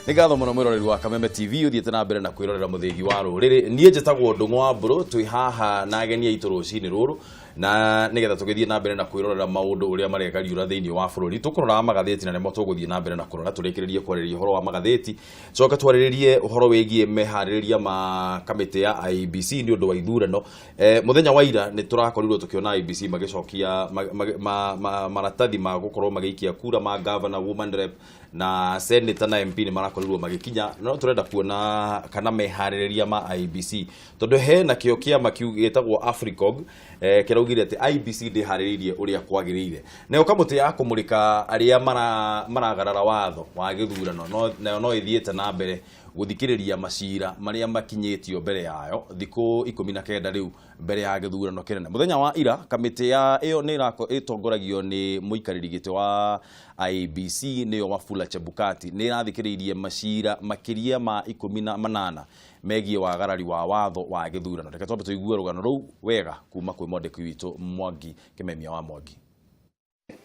Nĩ ngatho mũno mwĩroreri wa Kameme TV ũthiĩte na mbere na kwĩrorera mũthĩgi wa rũrĩrĩ. Niĩ njĩtagwo Ndũng'ũ wa Mbũrũ, twĩ haha na ageni aitũ rũcinĩ rũrũ na nĩgetha tũgĩthiĩ na mbere na kwĩrorera maũndũ ũrĩa marekariũra thĩinĩ wa bũrũri. Tũkũroraga magathĩti na nĩmo tũgũthiĩ na mbere na kũrora, tũrĩkĩrĩrie kwarĩrĩria ũhoro wa magathĩti, coke twarĩrĩrie ũhoro wĩgiĩ meharĩrĩria ma kamĩtĩ ya IEBC nĩ ũndũ wa ithurano. Mũthenya wa ira nĩ tũrakorirwo tũkĩona IEBC magĩcokia maratathi ma gũkorwo magĩikia kura ma governor, woman rep na senator na MP nĩ marakorirwo magĩkinya, no tũrenda kuona kana meharĩrĩria ma IEBC, tondũ he na kĩo kĩama kiu gĩtagwo Africog kĩraugire atĩ IEBC ndĩharĩrĩirie ũrĩa kwagĩrĩire. Nayo kamũtĩ ya kũmũrĩka arĩa maragarara watho wa gĩthurano nayo no ĩthiĩte na mbere gũthikĩrĩria macira marĩa makinyĩtio mbere yayo thikũ 19 rĩu mbere ya gĩthurano kĩnene. Mũthenya wa ira kamĩtĩ ya ĩyo nĩ ĩtongoragio nĩ mũikarĩri gĩtĩ wa IEBC nĩyo Wafula Chebukati nĩ ĩrathikĩrĩirie macira makĩria ma 18 megiĩ wagarari wa watho wa gĩthurano. Reke twambe tũigue rũgano rũu wega kuma kwĩ mwandĩki witũ Mwangi Kimemia wa Mwangi.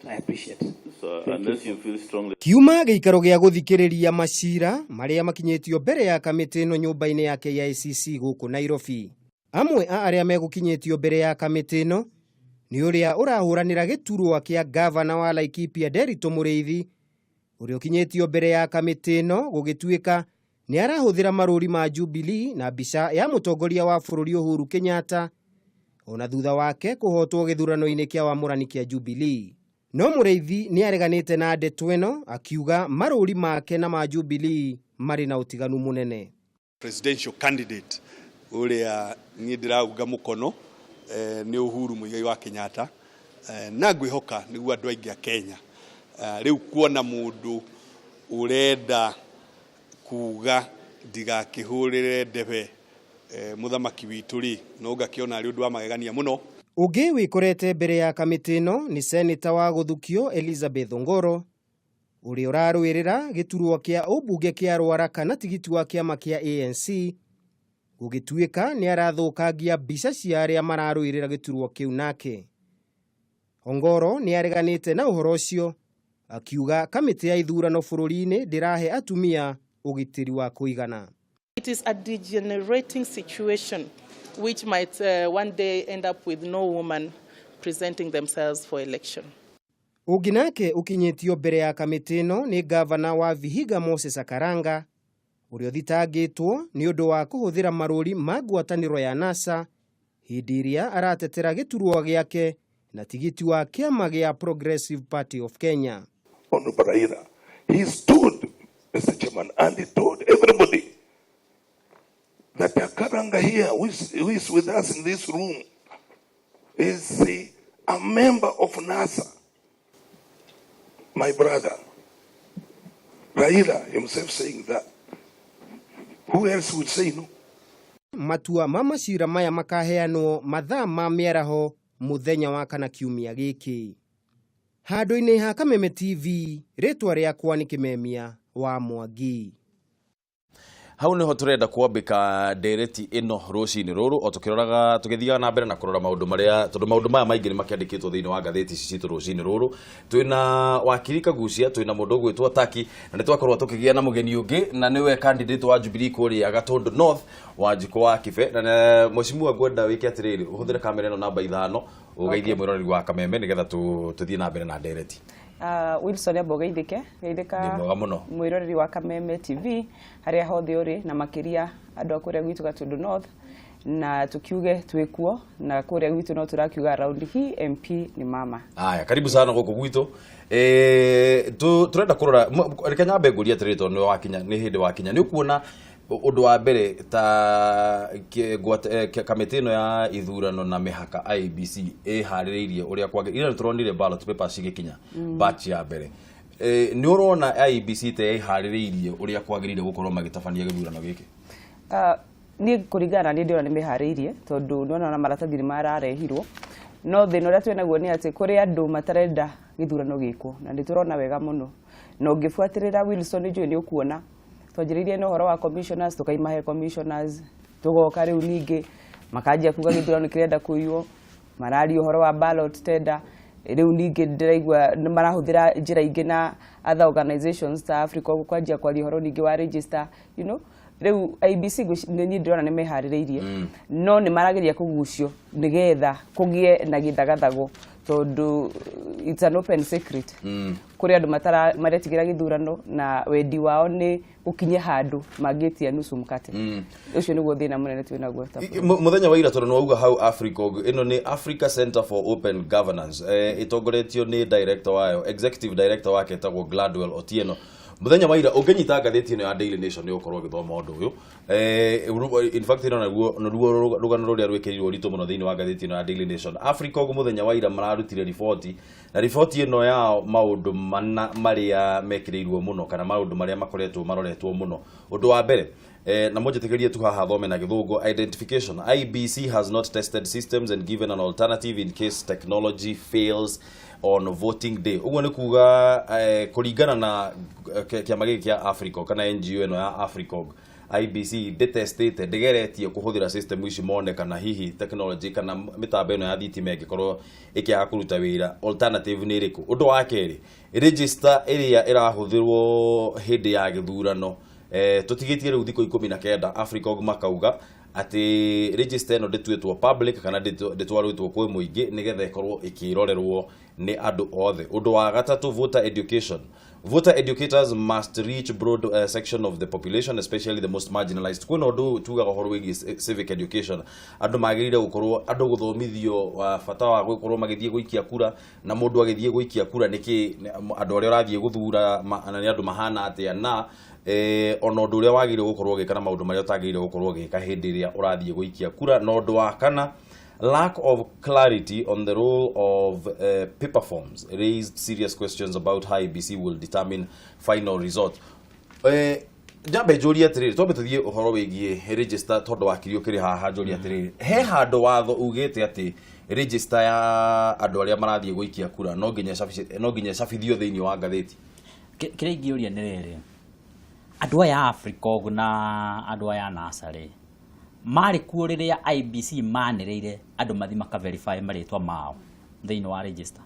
I appreciate. So unless you feel strongly Kiuma gĩikaro gĩa gũthikĩrĩria macira marĩa makinyĩtio mbere ya kamĩtĩ ĩno nyũmba-inĩ ya KICC gũkũ Nairobi. Amwe a arĩa megũkinyĩtio mbere ya kamĩtĩ ĩno nĩ ũrĩa ũrahũranĩra gĩturwa kĩa gavana wa Laikipia Nderitu Mũrĩithi, ũrĩa ũkinyĩtio mbere ya kamĩtĩ ĩno gũgĩtuĩka nĩ arahũthĩra marũri ma Jubilee na mbica ya mũtongoria wa bũrũri Uhuru Kenyatta ona thutha wake kũhotwo gĩthurano-inĩ kĩa wamũrani kĩa Jubilee. No Mũrĩithi nĩ areganĩte na ndeto ĩno akiuga marũri make na ma Jubilee marĩ na ũtiganu mũnene. Presidential candidate ũrĩa niĩ ndĩraunga mũkono nĩ Uhuru Muigai wa Kenyatta, na ngwĩhoka nĩguo andũ aingĩ a Kenya. Rĩu kuona mũndũ ũrenda kuga ndigakĩhũrĩre ndebe mũthamaki witũ rĩ, no ngakĩona arĩ ũndũ wa magegania mũno. Ũngĩ wĩkorete mbere ya kamĩtĩ ĩno nĩ seneta wa gũthukio Elizabeth Ongoro, ũrĩa ũrarũĩrĩra gĩturwa kĩa ũmbunge kĩa Ruaraka na tigiti wa kĩama kĩa ANC, gũgĩtuĩka nĩ arathũkangia mbica cia arĩa mararũĩrĩra gĩturwa kĩu nake. Ongoro nĩ areganĩte na ũhoro ũcio akiuga kamĩtĩ ya ithurano bũrũri-inĩ ndĩrahe atumia ũgitĩri wa kũigana. It is a degenerating situation which might one day end up with no woman presenting themselves for election. Ũngĩ nake ũkinyĩtio mbere ya kamĩtĩ ĩno nĩ gavana wa Vihiga Moses Akaranga, ũrĩa ũthitangĩtwo nĩ ũndũ wa kũhũthĩra marũri ma ngwatanĩro ya NASA hĩndĩ ĩrĩa aratetera gĩturwa gĩake na tigiti wa kĩama gĩa Progressive Party of Kenya. Honorable Raila, he stood, Mr. Chairman, and he told everybody that Akaranga here, who is with us in this room, is a member of NASA. My brother, Raila himself saying that. Who else would say no? Matua ma macira maya makaheanwo mathaa ma mĩaraho mũthenya wa kana kiumia gĩkĩ. Handũ-inĩ ha Kameme TV, rĩtwa rĩakwa nĩ Kimemia wa Mwangi. Hau niho turenda kwambika ndereti ĩno rũcinĩ rũrũ o tũkĩroraga, tũgĩthiaga na mbere na kũrora maũndũ marĩa, tondũ maũndũ maya maingĩ nĩ makĩandĩkĩtwo thĩinĩ wa ngathĩti ici citũ rũcinĩ rũrũ. Twĩna wakiri Kagucia, twĩna mũndũ ũgwĩtwo Taki, na nĩ twakorwo tũkĩgĩa na mũgeni ũngĩ na nĩwe candidate wa Jubilee kũrĩa Gatundu North, Wanjikũ wa Kibe. Na mheshimiwa, ngwenda wĩke atĩrĩrĩ, ũhũthĩre kamera ĩno namba 5 ũgeithie mwĩroreri wa Kameme nĩgetha tũthiĩ na mbere na ndereti. Wilson, amba ũgeithĩke geithĩka. Ndĩ mwega mũno. Mwĩroreri wa Kameme TV harĩa hothe ũrĩ, na makĩria andũ a kũrĩa gwitũ Gatundu North, na tukiuge twĩkuo na kũrĩa gwitũ no tũrakiuga round hii MP ni mama. Aya, karibu sana gũkũ gwitũ. Turenda kũrora, reke nyambe ngũrie atĩrĩrĩ, tondũ nĩ wakinya, nĩ hĩndĩ wakinya, nĩ ũkuona ũndũ wa mbere ta kamĩtĩ ĩno ya ithurano na mĩhaka IEBC ĩharĩrĩirie ũrĩa kwagĩrĩire? Ira nĩ tũronire ballot papers cigĩkinya batch ya mbere. Nĩ ũrona IEBC ta ĩharĩrĩirie ũrĩa kwagĩrĩire gũkorwo magĩtabania gĩthurano gĩkĩ? Niĩ kũringana na niĩ ndĩrona nĩ meharĩirie, tondũ nĩwona ona maratathi nĩ mararehirwo, no thĩna ũrĩa twĩnaguo nĩ atĩ kũrĩ andũ matarenda gĩthurano gĩkwo, na nĩ tũrona wega mũno, na ũngĩbuatĩrĩra, Wilson, njũĩ nĩ ũkuona twanjĩrĩirie na ũhoro wa commissioners, tũkaimahe commissioners, tũgoka rĩu ningĩ makanjia kuga gĩthurano kĩrenda kũiywo, mararia ũhoro wa ballot tender. Rĩu ningĩ ndĩraigua nĩ marahũthĩra njĩra ingĩ na other organizations ta Africa ũguo kwanjia kwaria ũhoro ningĩ wa register. Rĩu IEBC nĩ niĩ ndĩrona nĩ meharĩrĩirie, no nĩ marageria kũgucio nĩgetha kũgĩe na gĩthagathago, tondũ it's an open secret kũrĩ andũ maretigĩra gĩthurano na wendi wao nĩ gũkinya handũ mangĩtia nusu mkate. Ũcio nĩguo thĩna mũnene twĩ naguo ta bũrũri. Mũthenya wa ira, tondũ nĩwauga hau Africog, ĩno nĩ Africa Center for Open Governance, ĩtongoretio nĩ director wayo, executive director wake etagwo Gladwell Otieno. Mũthenya wa ira, ũngĩnyita ngathĩti ĩno ya Daily Nation, nĩ ũgũkorwo ũgĩthoma ũndũ ũyũ. In fact, ĩno naguo nĩruo rũgano rũrĩa rwĩkĩrirwo ũritũ mũno thĩinĩ wa ngathĩti ĩno ya Daily Nation. Africog mũthenya wa ira mararutire riboti, na riboti ĩno yao, maũndũ mana marĩa mekĩrĩirwo mũno kana maũndũ marĩa makoretwo maroretwo mũno. Ũndũ wa mbere, na mũnjĩtĩkĩrie tu haha thome na Gĩthũngũ: identification, IEBC has not tested systems and given an alternative in case technology fails on voting day. Ũguo nĩ kuga, kũringana na kĩama gĩkĩ kĩa Africog kana NGO ĩno ya Africog, IEBC ndĩtestĩte, ndĩgeretie kũhũthĩra system ici mone kana hihi technology kana mĩtambo ĩno ya thitima ĩngĩkorwo ĩkĩaga kũruta wĩra, alternative nĩ ĩrĩkũ. Ũndũ wa kerĩ, register ĩrĩa ĩrahũthĩrwo hĩndĩ ya gĩthurano, tũtigĩtie rĩu thikũ 19, Africog makauga atĩ register ĩno ndĩtuĩtwo public kana ndĩtwarĩtwo kwĩ mũingĩ nĩgetha ĩkorwo ĩkĩrorerwo nĩ andũ othe. Ũndũ wa gatatũ, voter education. Voter educators must reach broad section of the population, especially the most marginalized. Kwĩna ũndũ tugaga ũhoro wĩgiĩ civic education. Andũ magĩrĩire gũkorwo andũ gũthomithio bata wa gũkorwo magĩthiĩ gũikia kura, na mũndũ agĩthiĩ gũikia kura nĩkĩ, andũ arĩa ũrathiĩ gũthura na nĩ andũ mahana atĩa, na ona ũndũ ũrĩa wagĩrĩire gũkorwo ũgĩka na maũndũ marĩa ũtagĩrĩire gũkorwo ũgĩka hĩndĩ ĩrĩa ũrathiĩ gũikia kura. Na ũndũ wa kana, lack of clarity on the role of paper forms raised serious questions about how IEBC will determine final result. Njambe njũrie atĩrĩrĩ, twambe tũthiĩ ũhoro wĩgiĩ register, tondũ wakiri ũkĩrĩ haha. Njũrie atĩrĩrĩ, he handũ watho ugĩte atĩ register ya andũ arĩa marathiĩ gũikia kura no nginya ĩcabithio thĩinĩ wa ngathĩti? Kĩrĩa ingĩũria nĩ rĩrĩ, andũ aya a Africog na andũ aya a NASA rĩ, marĩ kuo rĩrĩa IEBC manĩrĩire andũ mathi maka verify marĩtwa mao thĩinĩ wa register?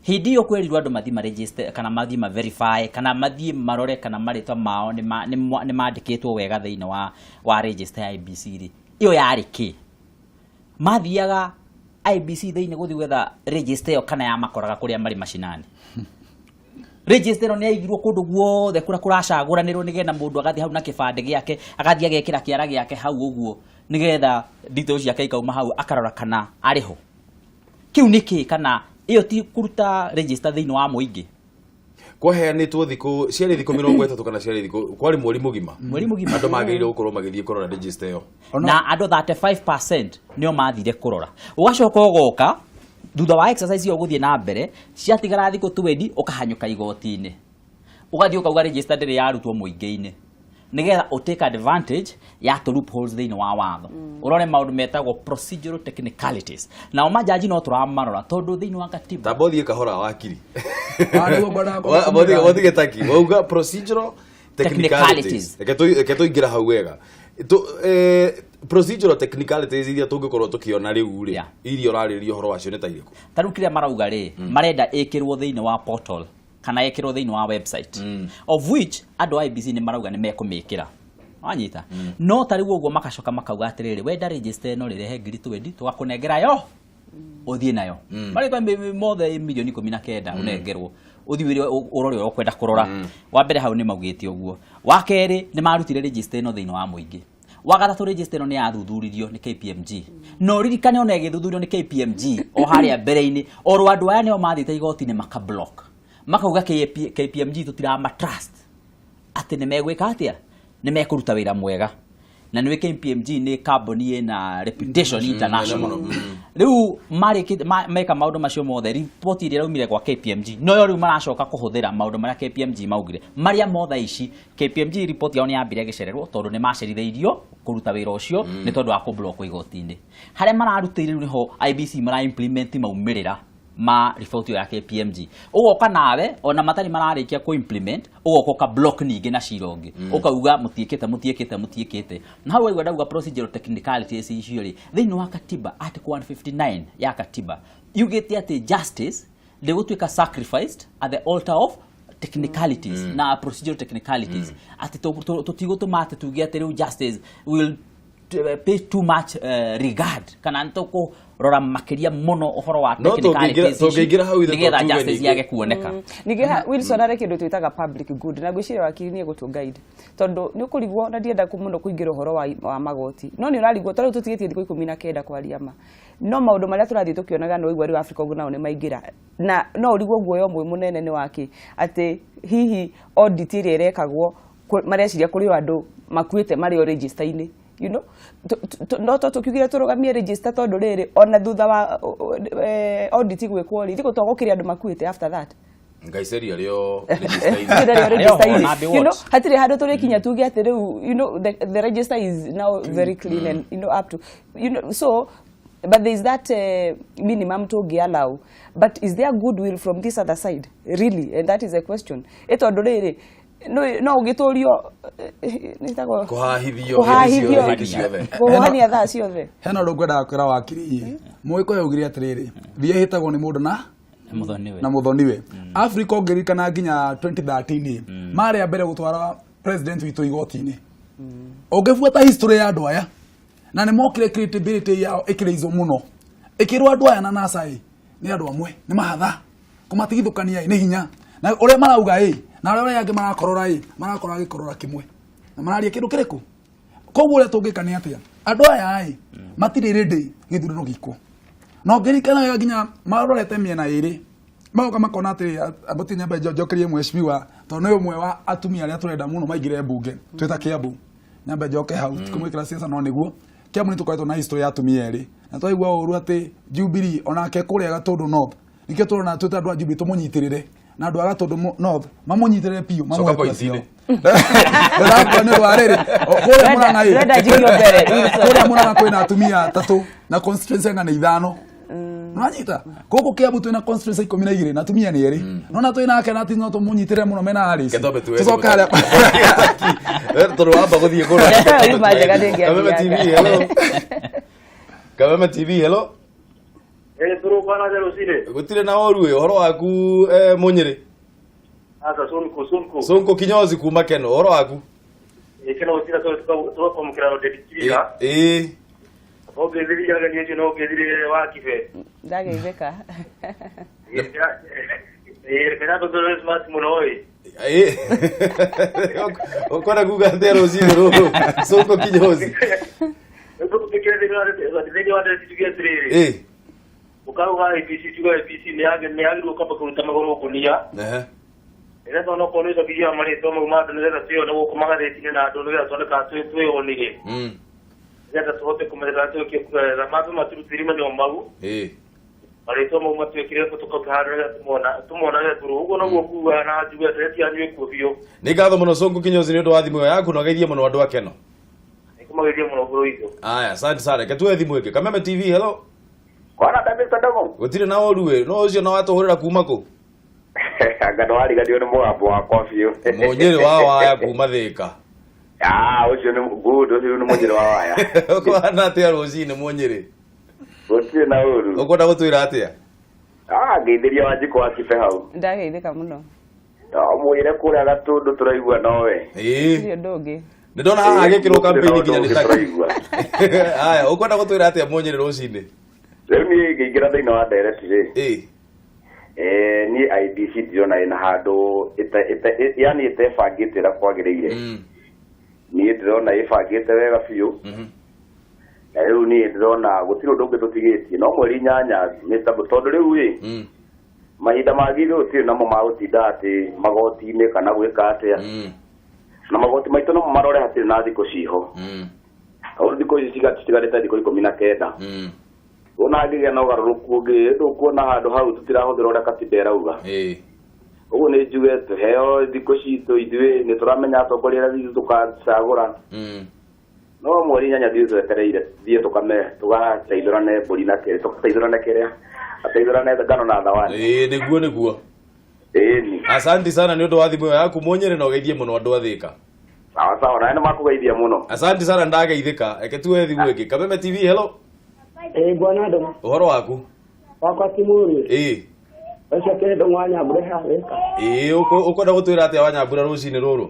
Hĩndĩ ĩyo kwerirwo andũ mathi maregister kana mathiĩ ma verify kana mathiĩ marore kana marĩtwa mao nĩ mandĩkĩtwo wega thĩinĩ wa register ya IEBC rĩ, ĩyo yarĩ kĩ? Mathiaga IEBC thĩinĩ gũthiĩ gwetha register ĩyo kana yamakoraga kũrĩa marĩ macinani? Register ĩno nĩ yaigirwo kũndũ guothe kũrĩa kũracagũranĩrwo, nĩgetha mũndũ agathiĩ hau na kĩbandĩ gĩake, agathiĩ agekĩra kĩara gĩake hau ũguo, nĩgetha details ciake ikauma hau, akarora kana arĩ ho. Kĩu nĩ kĩ? Kana ĩyo ti kũruta register thĩinĩ wa mũingĩ? Kwaheanĩtwo thikũ, ciarĩ thikũ 30 kana ciarĩ thikũ, kwarĩ mweri mũgima. Mweri mũgima. Andũ magĩrĩire gũkorwo magĩthiĩ kũrora register ĩyo. Na andũ 35% nĩo mathire kũrora. Ũgacoka ũgoka thutha wa exercise ĩyo gũthiĩ na mbere, ciatigara thikũ 20, ũkahanyũka igoti-inĩ, ũgathiĩ ũkauga register ndĩrĩ yarutwo mũingĩ-inĩ, nĩgetha ũ take advantage ya tũ loopholes thĩinĩ wa watho, ũrore maũndũ metagwo procedural technicalities. Nao majaji no tũramarora, tondũ thĩinĩ wa katiba Tamba ũthiĩ kahora, wakiri. Ah, nĩguo ngwendaga Wathige taki wauga procedural technicalities. Technicalities. Reke tũingĩra hau wega. Procedural technicalities iria tũngĩkorwo tũkĩona rĩu rĩ, iria ũrarĩrĩria ũhoro wacio, nĩ ta irĩkũ? Ta rĩu kĩrĩa marauga rĩ, marenda ĩkĩrwo thĩinĩ wa portal kana ĩkĩrwo thĩinĩ wa website, of which andũ a IEBC nĩ marauga nĩ mekũmĩkĩra, wanyita? No ta rĩu ũguo makacoka makauga atĩrĩrĩ, wenda register ĩno rĩ, rehe 20,000, tũgakũnengera yo ũthiĩ nayo. Marĩtwa mothe milioni 19 ũnengerwo, ũthiĩ wĩre ũrore ũrĩa ũkwenda kũrora. Wa mbere hau nĩ maugĩte ũguo. Wa kerĩ, nĩ marutire register ĩno thĩinĩ wa mũingĩ. Wa gatatũ, register ĩno nĩ yathuthuririo nĩ KPMG. No ririkane ona ĩgĩthuthurio nĩ KPMG o harĩa mbere-inĩ, oro andũ aya nĩo mathiĩte igoti-inĩ maka block, makauga KPMG tũtirama trust atĩ nĩ megwĩka atĩa, nĩ mekũruta wĩra mwega. Na nĩ KPMG nĩ kambuni ĩna reputation international. Rĩu marĩkĩte meka maũndũ macio mothe, riboti ĩrĩa ĩraumire gwa KPMG noyo rĩu maracoka kũhũthĩra, maũndũ marĩa KPMG maugire marĩa mothe ici. KPMG riboti yao nĩ yambire ĩgĩcererwo, tondũ nĩ macerithĩirio kũruta wĩra ũcio nĩ tondũ wa kũblock igoti-inĩ. Harĩa mararutĩire rĩu nĩho IEBC mara implement maumĩrĩra. Ma riboti ĩyo ya KPMG ũgoka nawe ona matarĩ mararĩkia kũ implement, ũgoka ũka block ningĩ na cira ũngĩ, ũkauga mũtiĩkĩte, mũtiĩkĩte, mũtiĩkĩte. Na hau waigua ndauga procedural technicalities icio rĩ, thĩinĩ wa katiba, article 159 ya katiba yugĩte atĩ justice ndĩgũtuĩka sacrificed at the altar of technicalities na procedural technicalities, atĩ tũtigũtũma atĩ tuge atĩ rĩu justice will pay too much regard kana nĩ tũkũrora makĩria mũno ũhoro wa No technicalities ici, tũngĩingĩra hau ithe nĩgetha tuge justice ningĩ. yage kuoneka. Ningĩ Wilson, arĩ kĩndũ twĩtaga public good, na ngwĩciria wakiri nĩ egũtũ guide, tondũ nĩ ũkũrigwo, na ndienda mũno kũingĩra ũhoro wa magoti, no nĩ ũrarigwo tondũ tũtigĩtie thikũ 19 kwaria ma, no maũndũ marĩa tũrathiĩ tũkĩonaga no igua rĩu Africa ũguo nao nĩ maingĩra, na no ũrigwo guoya ũmwe mũnene nĩ wake atĩ hihi audit ĩrĩa ĩrekagwo mareciria kũrĩ o andũ makuĩte marĩ o register-inĩ. No to tũkiugire tũrũgamie register, tondũ rĩrĩ ona thutha wa audit gwĩkwo rĩ, thikũ to gũkĩrĩ andũ makuĩte after that. Ngaiceria rĩo. Ndarĩ o Arĩ oho, register-inĩ. na Abbey Watch. Hatirĩ handũ tũrĩkinya tuge atĩ rĩu the register is now very clean and up to so, but there is that minimum tũngĩ allow, but is there goodwill from this other side really? And that is a question, ĩ tondũ rĩrĩ no ũgĩtũrio nĩtagwo Kũhahithio. Kũhahithio. Hĩndĩ ciothe. Kũhania thaa ciothe. Hena ũndũ ngwendaga kwĩra wakiri. Mũgĩkũyũ augire atĩrĩrĩ, thiĩ hĩtagwo nĩ mũndũ na Mũthoniwe. Na mũthoniwe. Africa, ũngĩririkana nginya 2013 marĩ a mbere gũtwara president witũ igoti-inĩ. Ũngĩbuata history ya andũ aya, na nĩ mokire credibility yao ĩkĩrĩizwo mũno, ĩkĩrwo andũ aya na NASA ĩ nĩ andũ amwe, nĩ mahatha kũmatigithũkania ĩ nĩ hinya, na ũrĩa marauga ĩ na ũrĩa angĩ marakorora ĩ marakorora gĩkorora kĩmwe na mararia kĩndũ kĩrĩkũ. Koguo ũrĩa tũngĩka nĩ atĩa? Andũ aya ĩ matirĩ ready gĩthurano gĩkwo, na ũngĩririkana wega nginya marorete mĩena ĩrĩ, magoka makona atĩrĩ, ambati nyambe njokerie mheshimiwa, tondũ nĩ ũmwe wa atumia arĩa tũrenda mũno maingĩre mbunge twĩta Kiambu. Nyambe njoke hau, tikũmwĩkĩra siasa, no nĩguo Kiambu nĩ tũkoretwo na history ya atumia erĩ, na twaigua ũru atĩ Jubilee onake kũrĩa Gatũndũ North, nĩkĩo tũrona twĩta andũ a Jubilee tũmũnyitĩrĩre, na andũ a Gatũndũ North mamũnyitĩrĩre biũ, mamũhe Coka kura point-inĩ. ciao. Ndĩrakua nĩ ũndũ wa rĩrĩ, kũrĩa Mũrang'a ĩ, Ndĩrenda njikio mbere, Wilson. kũrĩa Mũrang'a kwĩna atumia atatũ na constituency anga nĩ ithano. Nĩwanyita? Gũkũ Kiambu twĩna constituency 12 na atumia nĩ erĩ, nona twĩna ake na no tũmũnyitĩrĩre mũno mena Alice. Ketwambe tuwe. Tũcoke harĩa. Tondũ wamba gũthiĩ kũrĩa. Yuma njega ndĩngĩathiaga. Kameme TV, hello. Kameme TV, hello. Eh, turukana ja rũcinĩ. Gũtirĩ na ũru ĩ, ũhoro waku, Mũnyĩrĩ? Asa Sonko, Sonko. Sonko kinyozi kuma Keno, ũhoro waku? Keno gũtira tũkwamũkĩra ndĩrikirira. Ĩ. Ũngĩthiria ageni acio no ũngĩthirie wa Kibe. Ndageithĩka. Ĩ kana tũtũre smart mũno ĩ. Ĩ, ũkwenda kuga atĩa rũcinĩ rũrũ, Sonko kinyozi? Tũkĩre thĩinĩ wa ndeto tuge atĩrĩrĩ. Ũkauga IEBC, tuga IEBC nĩ yagĩrĩirwo kwamba kũruta magũrũ ngũnia. Nĩgetha onokorwo nĩ ũcabithia wa marĩtwa mau ma andũ, nĩgetha twĩone gũkũ magathĩti-inĩ na andũ, nĩgetha tuone kana twĩonire. Nĩgetha tũhote kũmenya kana twĩkie kura, mambe maturutĩrie manyo mau. Marĩtwa mau matwĩkĩre photocopy handũ nĩgetha tũmonage through. Ũguo noguo kuga na njuge atĩ yanyu ĩkuo biũ. Nĩ ngatho mũno, Sonko kinyozi, nĩ ũndũ wa thimũ ĩyo yaku, na ũgeithie mũno andũ a Keno. Nĩkũmageithia mũno bũrũri witũ. Aya, asante sana. Reke tuoe thimũ ĩngĩ. Kameme TV, hello. Kwana ta Mr. Dogo. Gũtirĩ na ũru ĩ, no ũcio no watũhũrĩra kuma kũ? Anga nĩwariganĩrwo nĩ mũgambo wakwa biũ. Mũnyĩrĩ wa waya kuma Thĩka. Ah, ũcio nĩ good, ũcio nĩ mũnyĩrĩ wa waya. Ũkũhana atĩa rũcinĩ, Mũnyĩrĩ? Gũtirĩ na ũru. Ũkwenda gũtwĩra atĩa? Ah, ngeithĩria Wanjikũ wa Kibe hau. Ndageithĩka mũno. No mwĩre kũrĩa Gatũndũ tũraigua nowe. Ĩĩ. Gũtirĩ ũndũ ũngĩ. Nĩ ndona haha agĩkĩrwo campaign nginya nĩ taki. Tũraigua. Aya, ũkwenda gũtwĩra atĩa, Mũnyĩrĩ, rũcinĩ? Rĩu niĩ ngĩingĩra thĩinĩ wa ndereti rĩ. Niĩ IEBC ndirona ĩna handũ yani ĩtebangĩte ũrĩa kwagĩrĩire. Niĩ ndĩrona ĩbangĩte wega biũ. Na rĩu niĩ ndĩrona gũtirĩ ũndũ ũngĩ tũtigĩtie no mweri 8, Mr. tondũ rĩu ĩ mahinda mangĩ gũtirĩ namo ma gũtinda atĩ magoti-inĩ kana gwĩka atĩa, na magoti maitũ namo marore hatirĩ na thikũ ciho, tondũ thikũ ici citigarĩte thikũ 19. Wona hangĩgĩa na ũgarũrũku ũngĩ, ndũkuona handũ hau tũtirahũthĩra ũrĩa katiba ĩrauga. Ũguo nĩ njuge tũheo thikũ citũ, ithuĩ nĩ tũramenya atongoria arĩa ithuĩ tũgacagũra. No mweri 8 thiĩ twetereire thiĩ tũkame tũgateithũrane mbũri na kĩrĩa tũgateithũrane kĩrĩa ateithũrane ngano na thawani. Ĩĩ, nĩguo nĩguo. Ĩni. Asante sana nĩ ũndũ wa thimũ ĩyo yaku mũnyĩrĩ na ũgeithie mũno andũ a Thĩka. Sawa sawa, na nĩ makũgeithia mũno. Asante sana, ndageithĩka. Reke tuoe thimũ ĩngĩ. Kameme TV, hello. Ĩĩ bwana Ndũng'ũ. Ũhoro waku? Wakwa ti mũũru. Ĩĩ. Ũcio kĩrĩ Ndũng'ũ wa Nyambura harĩka. Ĩĩ, ũkwenda gũtwĩra atĩa wa Nyambura rũcinĩ rũrũ?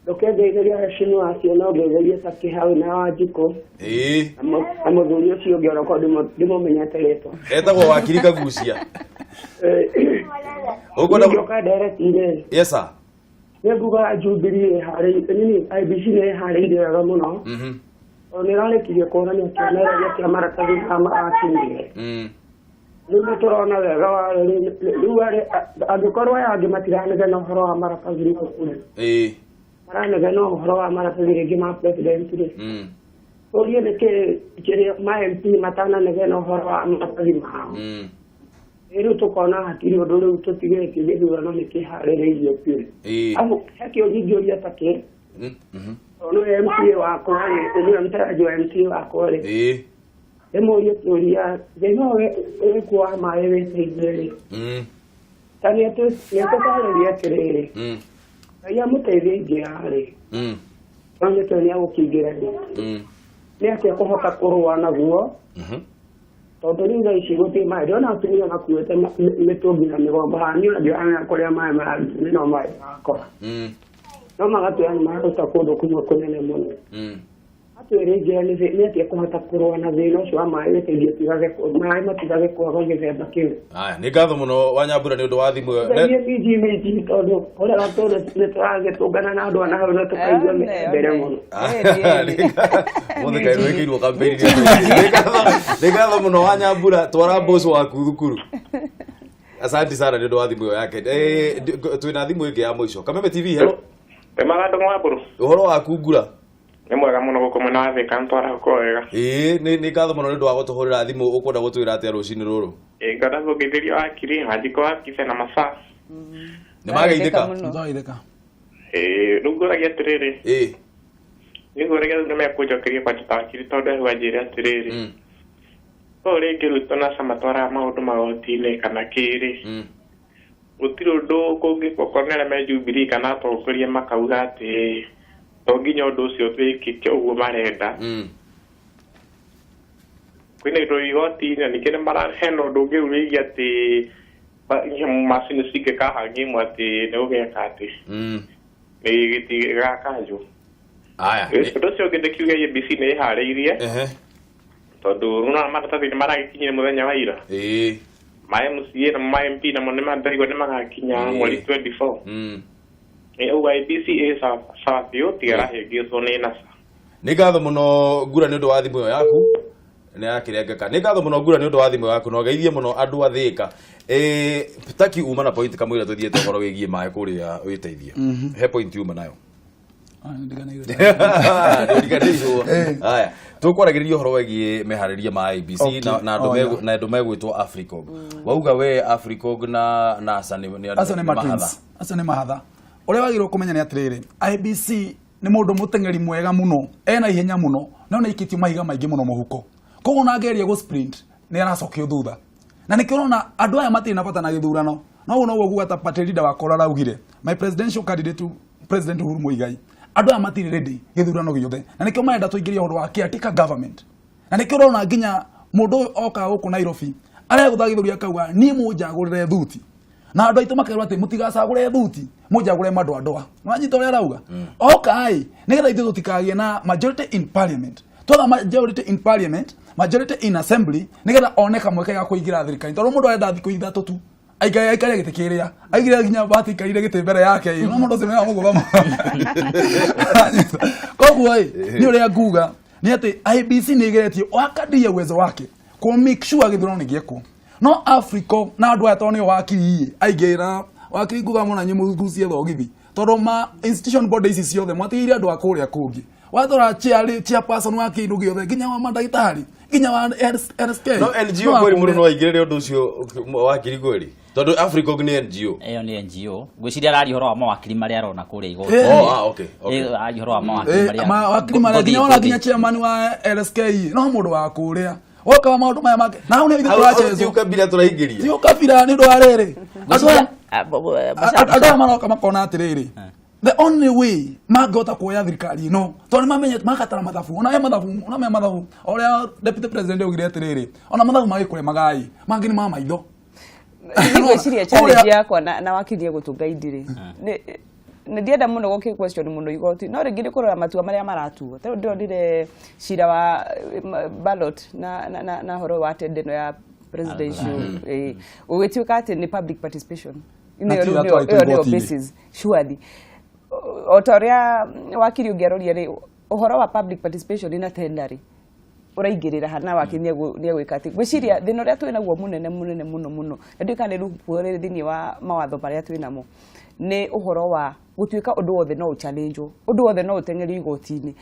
Ndũkengeithĩria heshimiwa acio no ngeithĩrie ta Kĩhau na Wanjikũ Ĩĩ. na mũthuri ũcio ũngĩ onokorwo ndimũmenyete rĩtwa. Etagwo Wakiri Kagucia. Ũkwenda Ngĩũka ndereti-rĩ. Yes sir. Nĩ nguga Jubilee ĩharĩirie nini IEBC nĩ ĩharĩirie wega mũno. Tondũ nĩ ĩrarĩkirie kuonania kĩonereria kĩa maratathi marĩa marakinyire. Rĩu nĩ tũrona wega wa rĩu angĩkorwo aya angĩ matiranegena ũhoro wa maratathi mau rĩ. Maranegena ũhoro wa maratathi rĩngĩ ma president rĩ. Ũrie nĩkĩ kĩrĩa ma MP matananegena ũhoro wa maratathi mao. Rĩu tũkona hatirĩ ũndũ rĩu tũtigĩtie gĩthurano nĩ kĩharĩrĩirio biũ. Amu he kĩũria ingĩũria ta kĩ tondũ nĩwe MCA wakwa rĩ, nĩwe mũtaraji wa MCA wakwa rĩ. Ndĩmũrie kĩũria thĩna ũyũ wĩkuo wa maĩ wĩteithie rĩ. Ta nĩatũtarĩrie atĩrĩrĩ. Ngai amũteithie aingĩra rĩ. No nĩtũĩ nĩegũkĩingĩra rĩ. Nĩ atĩa kũhota kũrũa naguo tondũ rĩu thaa ici gũtirĩ maĩ ndĩrona atumia makuĩte mĩtũngi na mĩgongo haha niĩ ona ndiramenya kũrĩa maĩ marathiĩ no maĩ marakora no magatwĩra nĩ mararuta kũndũ kũmwe kũnene mũno atwĩre njĩra nĩ atĩa kũhota kũrũa na thĩna ũcio wa maĩ gĩteithio maĩ matigage kwaga gĩthemba kĩu. Aya, nĩ ngatho mũno wa Nyambura nĩ ũndũ wa thimũ ĩyo. Ngerie minji minji tondũ kũrĩa gatũrĩ nĩ tũragĩtũngana na andũ a na hau na tũkaigua mbere mũno. Mũthĩ kaĩ rwĩkĩirwo campaign nĩ ngatho mũno wa Nyambura, twara mboco waku thukuru. Asante sana nĩ ũndũ wa thimũ ĩyo yake. Twĩna thimũ ĩngĩ ya mũico. Kameme TV, hello. Wĩ mwega Ndũng'ũ wa Mbũrũ? Ũhoro waku Ngura? Nĩ mwega mũno gũkũ mwena wa Thĩka nĩtwara gũkorwo wega. Ĩĩ, nĩ ngatho mũno nĩ ũndũ wa gũtũhũrĩra thimũ. Ũkwenda gũtwĩra atĩa rũcinĩ rũrũ? Ĩĩ, ngwenda kũgeithĩria wakiri Wanjikũ wa Kibe na Masaa. Nĩ mageithĩka? Nĩmageithĩka. Ĩĩ, rĩu ngũragia atĩrĩrĩ. Ĩĩ. Nĩ ngũragia rĩu nĩmekũnjokeria kwanja ta wakiri tondũ ehu anjĩre atĩrĩrĩ. Ũũ rĩngĩ Ruto na Sama matwaraga maũndũ magoti-inĩ kana kĩrĩ. Gũtirĩ ũndũ kũngĩkwo okorwo nĩ arĩa me Jubilee kana atongoria makauga atĩ to nginya ũndũ ũcio wĩkĩke ũguo marenda. Kwĩna indo igoti-inĩ na ningĩ nĩ hena ũndũ ũngĩ wĩgiĩ atĩ macini cingĩkahang'imwo atĩ nĩ gũgeka atĩ nĩ gĩtigakanjwo. Aya. Ũndũ ũcio ũngĩ ndĩkiuge IEBC nĩ ĩharĩirie tondũ nĩwona maratathi nĩ maragĩkinyire mũthenya wa ira. Ma MCA na ma MP namo nĩ mandaigua nĩ magakinya mweri 24. Ũguo IEBC ĩ sawa biũ tiga ĩrahĩngĩcwo nĩ NASA. Nĩ ngatho mũno Ngura nĩ ũndũ wa thimũ ĩyo yaku. Nĩ yakĩrengeka. Nĩ ngatho mũno Ngura nĩ ũndũ wa thimũ yaku na ũgeithie mũno andũ a Thĩka. Taki uma na point kamũira tũthiĩte ũhoro wĩgiĩ maĩ kũrĩa wĩteithie. He point uma nayo. Ndĩriganĩirwo. Aya, tũkwaragĩrĩria ũhoro wĩgiĩ meharĩria ma IEBC na andũ na andũ megwĩtwo Africog. Wauga we Africog na NASA nĩ acio nĩ matwins, acio nĩ mahatha. Ũrĩa wagĩrĩirwo kũmenya nĩ atĩrĩrĩ, IEBC nĩ mũndũ mũteng'eri mwega mũno, ena ihenya mũno, no nĩ aikĩtio mahiga maingĩ mũno mũhuko. Koguo ona angeria gũ sprint nĩ aracokio thutha. Na nĩkĩo ũrona andũ aya matirĩ na bata na gĩthurano. No ũguo noguo nguga ta party leader wakwa ũrĩa araugire, my presidential candidate President Uhuru Muigai, andũ aya matirĩ ready gĩthurano gĩothe. Na nĩkĩo marenda tũingĩrie ũhoro wa caretaker government. Na nĩkĩo ũrona nginya mũndũ ũyũ okaga gũkũ Nairobi aregũtha gĩthũri akauga niĩ mũnjagũrĩre thuti. Na andũ aitũ makerwo atĩ mũtigacagũre thuti, mũnjagũre madoadoa. Wanyita ũrĩa arauga? Oka ĩ, nĩgetha ithuĩ tũtikagĩe na majority in parliament. Twaga majority in parliament, majority in assembly, nĩgetha one kamweke ga kũingĩra thirikari. Tondũ mũndũ arenda thikũ 3 tu. Aikare aikare gĩtĩ kĩrĩa. Aigire nginya bahati aikarire gĩtĩ mbere yake ĩ. No mũndũ ũcio nĩaramũgũtha mũno. Koguo ĩ, nĩ ũrĩa nguga nĩ atĩ IEBC nĩ ĩgeretie wakadiria uwezo wake kũ make sure gĩthurano nĩ gĩekwo. No Africa na andũ aya tondũ nĩo wakiri ĩ, aingĩ na wakiri nguga mũno inyuĩ mũgucie thogithi. Tondũ ma institution body ici ciothe mwatigĩire andũ a kũrĩa kũngĩ. Watwara chairperson wa kĩndũ gĩothe nginya wa mandagĩtarĩ nginya wa SK. No NGO kweli mũndũ no aingĩrĩre ũndũ ũcio wakiri kweli. Tondũ Africog nĩ NGO. Ĩyo nĩ NGO. Ngwĩciria araria ũhoro wa mawakiri marĩa arona kũrĩa igoti. Oh, ah, okay, okay. Ĩyo araria ũhoro wa mawakiri marĩa. Mawakiri marĩa nginya ona nginya chairman wa LSK no mũndũ wa kũrĩa woka wa maũndũ maya make na hau nĩ ithuĩ Hau ti tũrachezwo ũkabira tũraingĩria. Ti ũkabira nĩ ũndũ wa rĩrĩ. Ngwĩciria Andũ aya maroka makona atĩrĩrĩ, the only way mangĩhota kuoya thirikari ĩno, tondũ nĩ mamenyete makatara mathabu, ona he mathabu, ona me mathabu ũrĩa deputy president augire atĩrĩrĩ, ona mathabu magĩkũremaga ĩ mangĩ nĩ ma maitho. Niĩ ngwĩciria challenge yakwa na wakiri egũtũnga indirĩ nĩ ndienda mũno gũkĩ question mũno igoti, no rĩngĩ nĩ kũrora matua marĩa maratuo. Tarĩu ndĩronire cira wa ballot na horo wa tender ĩno ya presidential, gũgĩtuĩka atĩ nĩ public participation. Na Ĩyo tiyo nĩyo yatwarĩtwo ĩyo nĩyo igoti-inĩ. basis surely o ta ũrĩa wakiri ũngĩ aroria rĩ, ũhoro wa public participation na tender rĩ, ũraingĩrĩra hana wakiri nĩegwĩka atĩ ngwĩciria thĩna ũrĩa twĩ naguo mũnene mũnene mũno mũno, na ndiũĩ kana nĩ loophole rĩ thĩinĩ wa mawatho marĩa twĩ namo, nĩ ũhoro wa gũtuĩka ũndũ wothe no ũchallengewo, ũndũ wothe no ũteng'erio igoti-inĩ.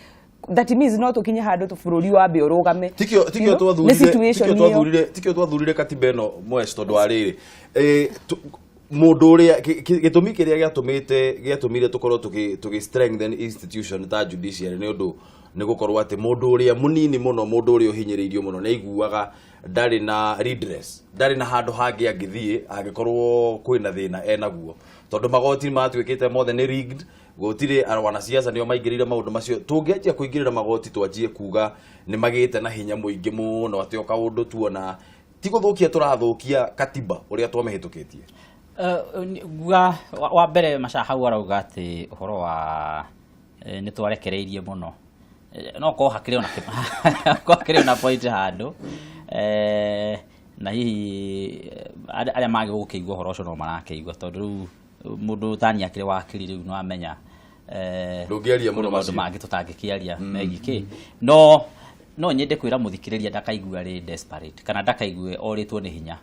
That means no tũkinye handũ bũrũri wambe ũrũgame. Tikio tikio Nĩ twathurire situation tikio ĩyo. twathurire tikio twathurire katiba ĩno mweci, tondũ wa rĩrĩ, mũndũ ũrĩa gĩtũmi kĩrĩa gĩatũmire tũkorwo tũgĩ strengthen institution ta judiciary nĩ ũndũ nĩ gũkorwo atĩ mũndũ ũrĩa mũnini mũno, mũndũ ũrĩa ũhinyĩrĩirio mũno, nĩ aiguaga ndarĩ na redress, ndarĩ na handũ hangĩ angĩthiĩ angĩkorwo kwĩna thĩna enaguo, tondũ magoti matuĩkĩte mothe nĩ rigged, gũtirĩ wanasiasa nĩo maingĩrĩire maũndũ macio. Tũngĩanjia kũingĩrĩra magoti, twanjie kuga nĩ magĩte na hinya mũingĩ mũno, atĩ o kaũndũ tuona ti gũthũkia tũrathũkia katiba ũrĩa twamĩhĩtũkĩtie. Nguga wa mbere Macha hau arauga atĩ ũhoro wa nĩ twarekereirie mũno. No korwo hakĩrĩ ona korwo hakĩrĩ ona point handũ, na hihi arĩa magĩ gũkĩigua ũhoro ũcio no marakĩigua, tondũ rĩu mũndũ tani akĩrĩ wakiri rĩu no amenya Ndũngĩaria mũno kũrĩ maũndũ macio. Mangĩ tũtangĩkĩaria megiĩ kĩ, no nyende kwĩra mũthikĩrĩria ndakaigua arĩ desperate kana ndakaigue orĩtwo nĩ hinya.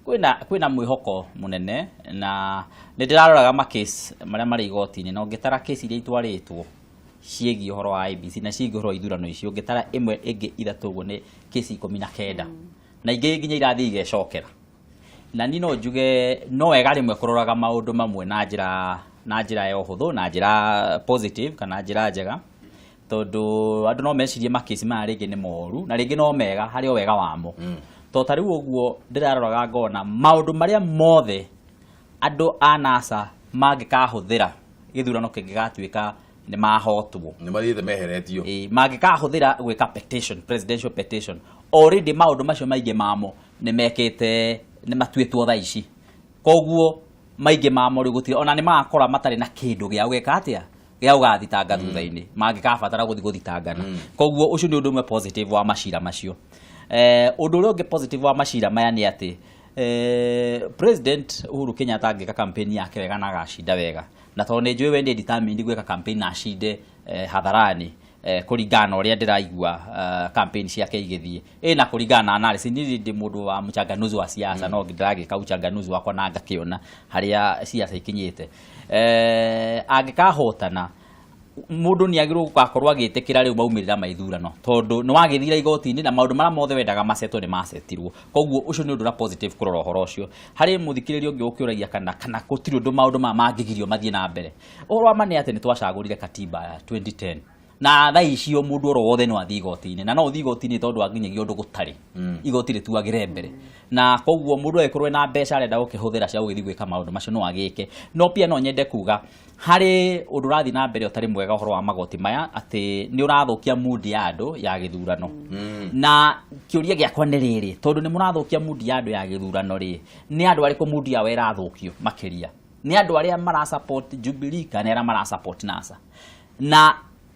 Kwĩna mwĩhoko mũnene, na nĩ ndĩraroraga ma case marĩa marĩ igoti-inĩ, na ũngĩtara case iria itwarĩtwo ciĩgiĩ ũhoro wa IEBC na ciĩgiĩ ũhoro wa ithurano icio, ũngĩtara ĩmwe ĩngĩ ithatũ ũguo nĩ case 19, na ingĩ nginya irathiĩ igecokera. Na niĩ no njuge no wega rĩmwe kũroraga maũndũ mamwe na njĩra ya ũhũthũ, na njĩra positive kana njĩra njega, tondũ andũ no mecirie makesi maya rĩngĩ nĩ moru na rĩngĩ no mega harĩ o wega wamo. To ta rĩu ũguo ndĩraroraga ngona maũndũ marĩa mothe andũ a NASA mangĩkahũthĩra gĩthurano kĩngĩgatuĩka nĩ mahotwo, nĩ mathiĩte meheretio, mangĩkahũthĩra gwĩka petition, presidential petition, already maũndũ macio maingĩ mamo nĩ mekĩte, nĩ matuĩtwo thaa ici. Koguo maingĩ mamo rĩu gũtirĩ ona nĩ magakora matarĩ na kĩndũ gĩa gwĩka atĩa, gĩa gũgathitanga thutha-inĩ mangĩkabatara gũthiĩ gũthitangana. Koguo ũcio nĩ ũndũ ũmwe positive wa macira macio. Ũndũ ũrĩa ũngĩ positive wa macira maya nĩ atĩ President Uhuru Kenyatta angĩka campaign yake wega na agacinda wega, na tondũ nĩ njũĩ we nĩ determined gwĩka campaign na acinde hadharani, kũringana na ũrĩa ndĩraigua campaign ciake igĩthiĩ na kũringana na analysis, niĩ ndĩ mũndũ wa mchanganuzi wa siasa, no ndĩragĩka uchanganuzi wakwa na ngakĩona harĩa siasa ikinyĩte, angĩkahotana mũndũ nĩ agĩrĩirwo gũgakorwo agĩtĩkĩra rĩu maumĩrĩra ma ithurano, tondũ nĩ wagĩthira igoti-inĩ na maũndũ marĩa mothe wendaga macetwo nĩ macetirwo. Koguo ũcio nĩ ũndũ ũrĩa positive kũrora ũhoro ũcio. Harĩ mũthikĩrĩria ũngĩ ũkĩũragia kana gũtirĩ ũndũ maũndũ maya mangĩgirio mathiĩ na mbere, ũhoro wa ma nĩ atĩ nĩ twacagũrire katiba ya 2010, na thaa icio mũndũ oro wothe no athiĩ igoti-inĩ, na no ũthiĩ igoti-inĩ tondũ wa nginyagia ũndũ gũtarĩ igoti rĩtuagĩre mbere. Na koguo mũndũ angĩkorwo ena mbeca arenda gũkĩhũthĩra cia gũgĩthiĩ gwĩka maũndũ macio no agĩke. No pia no nyende kuga harĩ ũndũ ũrathiĩ na mbere ũtarĩ mwega ũhoro wa magoti maya, atĩ nĩ ũrathũkia mood ya andũ ya gĩthurano. Na kĩũria gĩakwa nĩ rĩrĩ, tondũ nĩ mũrathũkia mood ya andũ ya gĩthurano rĩ, nĩ andũ arĩkũ mood yao ĩrathũkio makĩria? Nĩ andũ arĩa mara support Jubilee kana arĩa mara support NASA? Na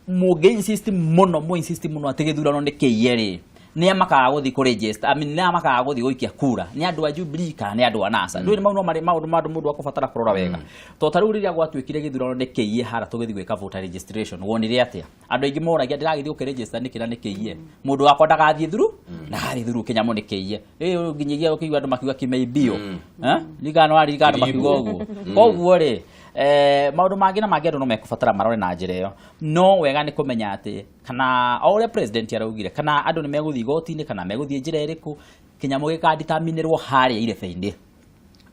mũngĩ insist mũno, mũ insist mũno atĩ gĩthurano nĩ kĩiye rĩ, nĩ a makaga gũthiĩ kũ register, I mean, nĩ a makaga gũthiĩ gũikia kura? Nĩ andũ a Jubilee kana nĩ andũ a NASA? Ndũĩ nĩ mau no marĩ maũndũ ma andũ mũndũ akũbatara kũrora wega. To ta rĩu rĩrĩa gwatuĩkire gĩthurano nĩ kĩiye hara tũgĩthiĩ gwĩka voter registration, wonire atĩa? Andũ aingĩ moragia, ndĩragĩthiĩ gũkĩregister nĩkĩ na nĩ kĩiye? Mũndũ wakwa ndagathiĩ thuru, ndagathiĩ thuru kĩnyamũ nĩ kĩiye. Ĩ nginyagia ũkĩigua andũ makiuga kimeibio. Eh, ririkana waririkana andũ makiuga ũguo. Koguo rĩ, maũndũ mangĩ na mangĩ andũ no mekũbatara marore na njĩra ĩyo. No wega nĩ kũmenya atĩ kana o ũrĩa president araugire, kana andũ nĩ megũthiĩ igoti-inĩ kana megũthiĩ njĩra ĩrĩkũ, kĩnyamũ gĩkadeterminĩrwo harĩa irebe-inĩ.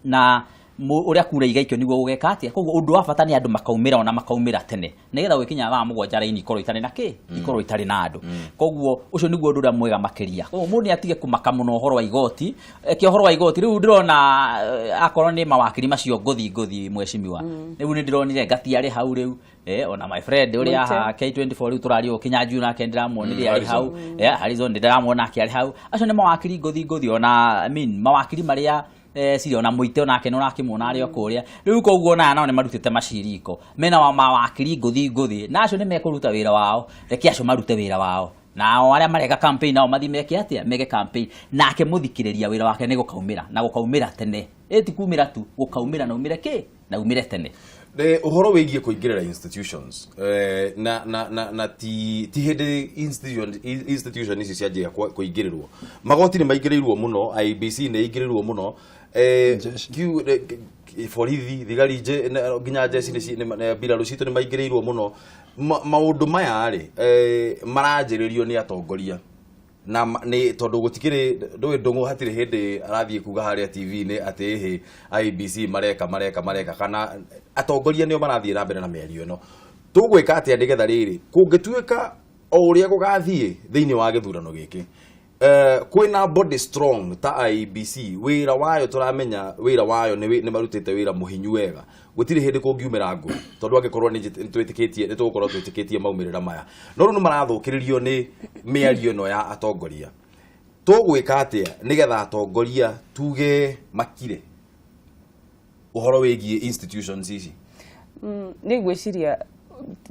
Na ũrĩa kura igaikio nĩguo gũgeka atĩa. Koguo ũndũ wa bata nĩ andũ makaumĩra, ona makaumĩra tene, nĩgetha gwĩkinya thaa 7 raini ikorwo itarĩ na kĩ, ikorwo itarĩ na andũ. Koguo ũcio nĩguo ũndũ ũrĩa mwega makĩria. Koguo mũndũ nĩ atige kũmaka mũno ũhoro wa igoti. Eke ũhoro wa igoti rĩu ndĩrona akorwo nĩ mawakiri macio ngũthi ngũthi, mheshimiwa, rĩu nĩ ndĩronire Ngati arĩ hau rĩu, ona my friend ũrĩa haha K24 rĩu tũraria Kinyanjui nake ndĩramuonire arĩ hau. Harrison ndĩramuona ake arĩ hau. Acio nĩ mawakiri ngũthi ngũthi, ona I mean mawakiri marĩa Ciri ona Mũite onake nĩ ũrakĩmuona arĩ o kũrĩa rĩu. Koguo ona aya nao nĩ marutĩte maciriko mena wa mawakiri ngũthi ngũthi, na acio nĩ mekũruta wĩra wao. Reke acio marute wĩra wao, nao arĩa mareka campaign nao mathiĩ meke atĩa, meke campaign. Nake mũthikĩrĩria wĩra wake nĩ gũkaumĩra, na gũkaumĩra tene. Ĩ ti kumĩra tu, gũkaumĩra na umĩre kĩ, na umĩre tene. Ũhoro wĩgiĩ kũingĩrĩra institutions, na ti hĩndĩ institution ici cianjia kũingĩrĩrwo. Magoti nĩ maingĩrĩirwo mũno, IEBC nĩ ĩingĩrĩirwo mũno, borithi, thigari, nginya njeci mbirarũ citũ nĩ maingĩrĩirwo mũno. Maũndũ maya rĩ, maranjĩrĩrio nĩ atongoria na nĩ tondũ gũtikĩrĩ ndũĩ Ndũng'ũ hatirĩ hĩndĩ arathiĩ kuga harĩa TV-inĩ atĩ ĩhĩ IEBC mareka mareka mareka, kana atongoria nĩo marathiĩ na mbere na mĩario ĩno. Tũgwĩka atĩa nĩgetha rĩrĩ kũngĩtuĩka o ũrĩa gũgathiĩ thĩinĩ wa gĩthurano gĩkĩ, kwĩna body strong ta IEBC, wĩra wayo tũramenya, wĩra wayo nĩ marutĩte wĩra mũhinyu wega, gũtirĩ hĩndĩ kũngiumĩra ngũĩ, tondũ angĩkorwo nĩ twĩtĩkĩtie, nĩ tũgũkorwo twĩtĩkĩtie maumĩrĩra maya. No rĩu nĩ marathũkĩrĩrio nĩ mĩario ĩno ya atongoria. Tũgwĩka atĩa nĩgetha atongoria tuge makire ũhoro wĩgiĩ institutions ici? Nĩ ngwĩciria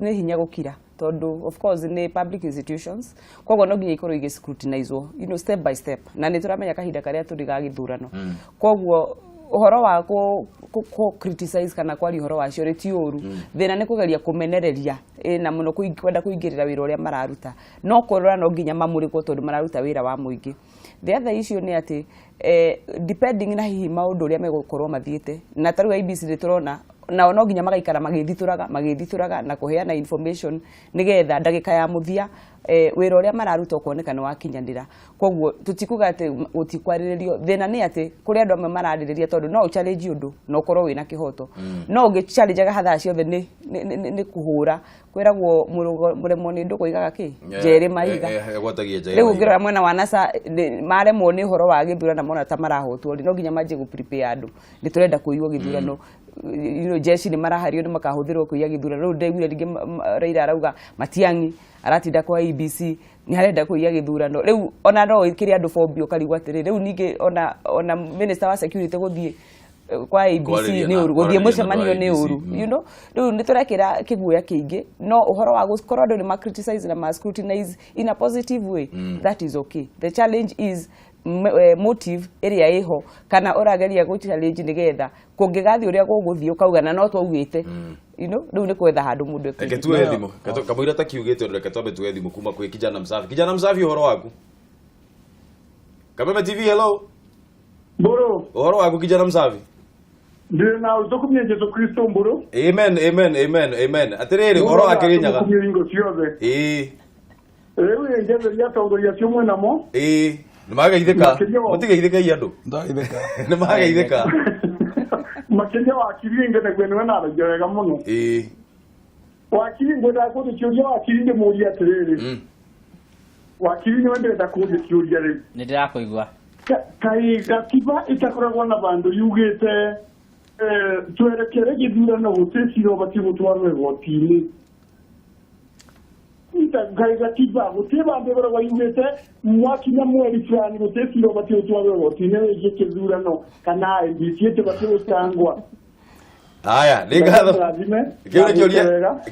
nĩ hinya gũkira, tondũ of course nĩ public institutions, koguo no nginya ikorwo igĩ scrutinizwo step by step, na nĩ tũramenya kahinda karĩa tũrĩ ga gĩthurano. Koguo ũhoro wa kũ criticize kana kwaria ũhoro wacio rĩ, ti ũru. Thĩna nĩ kũgeria kũmenereria na mũno kwenda kũingĩrĩra wĩra ũrĩa mararuta. No kũrora no nginya mamũrĩkwo, tondũ mararuta wĩra wa mũingĩ. The other issue nĩ atĩ depending na hihi maũndũ ũrĩa megũkorwo mathiĩte, na ta rĩu IEBC nĩ tũrona nao no nginya magaikara magĩthitũraga magĩthitũraga na kũheana information, nĩgetha ndagĩka ya mũthia wĩra ũrĩa mararuta ũkoneka nĩ wakinyanĩra. Koguo tũtikuga atĩ gũtikwarĩrĩrio. Thĩna nĩ atĩ kũrĩ andũ amwe mararĩrĩria, tondũ no ũchallenge ũndũ na ũkorwo wĩna kĩhoto, no ũngĩchallengeaga thaa ciothe nĩ kũhũra kwĩragwo mũremwo nĩ ndũgũ igaga kĩ njerĩ mahiga. Gwatagia njerĩ Rĩu mahiga. Ũngĩrora mwena wa NASA maremwo nĩ ũhoro wa gĩthurano, mona ta marahotwo rĩ, no nginya manjie gũ prepare andũ nĩ tũrenda kũiywo gĩthurano. Jeshi nĩ marahario nĩ makahũthĩrwo kũiya gĩthurano. Rĩu ndĩraiguire rĩngĩ Raila arauga Matiang'i aratinda kwa IEBC nĩ arenda kũiya gĩthurano. Rĩu ona no ĩkĩre andũ phobia, ũkarigwo atĩrĩ, rĩu ningĩ ona minister wa security gũthiĩ kwa IEBC Kwarĩria nĩ ũru, gũthiĩ kwarĩria na mũcemanio andũ a nĩ IEBC. ũru. Rĩu nĩ tũrekĩra kĩguoya kĩingĩ, no ũhoro wa gũkorwo andũ nĩ ma criticize na ma scrutinize in a positive way, that is okay. The challenge is motive ĩrĩa ĩho, kana ũrageria gũ challenge nĩgetha kũngĩgathiĩ ũrĩa gũgũthiĩ ũkauga na no twaugĩte. Rĩu nĩ kwetha handũ mũndũ Reke ekũingĩra. tuoe thimũ. Kamũira ta kiugĩte ũndũ, reke twambe tuoe thimũ kuma kwĩ Kijana Msafi. Kijana Msafi, ũhoro waku? Kameme TV, hello. Mburu. Ũhoro waku, Kijana Msafi? Ndĩ na ũtũkumia Jesu Kristo, Mburu. Amen, amen, amen, amen. Atĩrĩrĩ, ũhoro wa Kĩrĩnyaga? Tũkumia hingo ciothe. Rĩu njetheria atongoria acio mwĩnamo. Ĩĩ, nĩ mageithĩka. Mũtigeithĩkei andũ. Ndageithĩka. Nĩ mageithĩka. Makĩria wakiri ngenaguo nĩwe naragia wega mũno. Wakiri, ngwendaga kũũria kĩũria wakiri, ndĩmũrie atĩrĩrĩ. Wakiri, nĩwe ndĩrenda kũũria kĩũria rĩu. Nĩ ndĩrakũigua. Kaĩ gatiba ĩtakoragwo na vandũ yugĩte twerekere gĩthurano gũtirĩ cira ũbatiĩ gũtwarwo igoti-inĩ? Kaĩ gatiba gũtirĩ vandũ ĩkoragwo yugĩte mwakinya mweri fulani gũtirĩ cira ũbatiĩ gũtwarwo igoti-inĩ wĩgiĩ kĩthurano, kana IEBC ĩtibatiĩ gũcangwa? Haya, nĩ ngatho. Kĩu nĩ kĩũria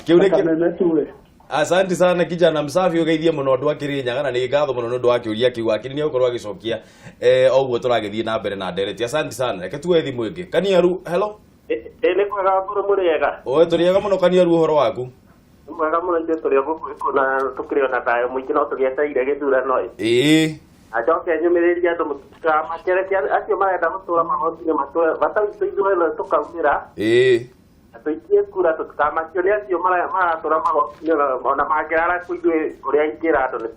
kĩu nĩ Kameme tũre. Asante sana, Kijana Msafi, ũgeithie mũno andũ a Kĩrĩnyaga, na nĩ ngatho mũno nĩ ũndũ wa kĩũria kĩu. Wakiri nĩ egũkorwo agĩcokia o ũguo tũragĩthiĩ na mbere na ndereti. Asante sana. Reke tuoe thimũ ĩngĩ. Kaniaru, hello. Ĩ, nĩ kwega Mbũrũ, mũrĩega? Oe, tũrĩega mũno, Kaniaru, ũhoro waku? Nĩ mwega mũno, ithuĩ tũrĩ o gũkũ na tũkĩrĩ o na thayũ mũingĩ, no tũgĩetereire gĩthurano ĩ. Acoke nyũmĩrĩrie andũ mũtikamakere acio marenda gũtũra magoti-inĩ, matũre bata witũ ithuĩ ene tũkaumĩra na tũikie kura, tũtikamakio nĩ acio maratũra magoti-inĩ, ona mangĩrara kũ. Ithuĩ ũrĩa ingĩra andũ nĩ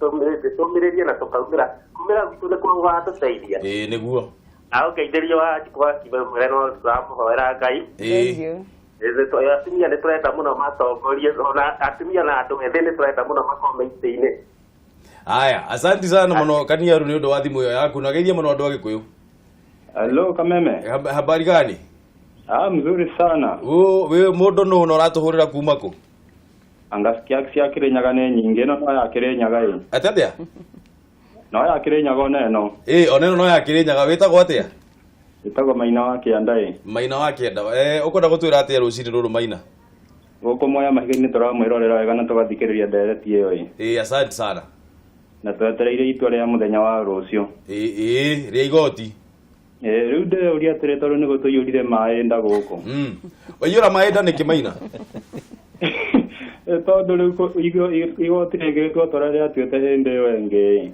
tũmĩrĩrie na tũkaumĩra. Kumĩra gwitũ nĩ kuo gũgatũteithia. Ĩĩ, nĩguo. Na ũngeithĩrie wa Wanjikũ mwĩre no tũramũhoera Ngai. Ĩĩ. Atumia nĩ tũrenda mũno matongorie, ona atumia na andũ ethĩ nĩ tũrenda mũno makorwo me itĩ-inĩ. Aya, asanti sana mũno Kaniaru nĩ ũndũ wa thimũ ĩyo yaku, na geithie mũno andũ a Gĩkũyũ. Hello Kameme. Habari gani? Ah, mzuri sana. We mũndũ nũ na ũratũhũrĩra kuma kũ? Anga cia Kĩrĩnyaga nĩ nyingĩ, no no ya Kĩrĩnyaga ĩ. Atĩ atĩa? No ya Kĩrĩnyaga ona ĩno. Ĩ, ona ĩno no ya Kĩrĩnyaga, wĩtagwo atĩa? Ĩtagwo Maina wa Kĩanda ĩ. Maina wa Kĩanda. Ũkwenda gũtwĩra atĩa rũcinĩ rũrũ, Maina? Gũkũ Mwea Mahiga-inĩ tũramwĩrorera wega na tũgathikĩrĩria ndereti ĩyo ĩ. Ĩ, asante sana. Na twetereire itua rĩa mũthenya wa rũciũ. Ĩ, rĩa igoti. Ĩ, rĩu ndĩreuria atĩrĩ, tondũ nĩ gũtũiyũrire maĩ nda gũkũ. Waiyũra maĩ nda nĩkĩ, Maina? Tondũ rĩu igoti rĩngĩ twatwara rĩatuĩte hĩndĩ ĩyo ĩngĩ.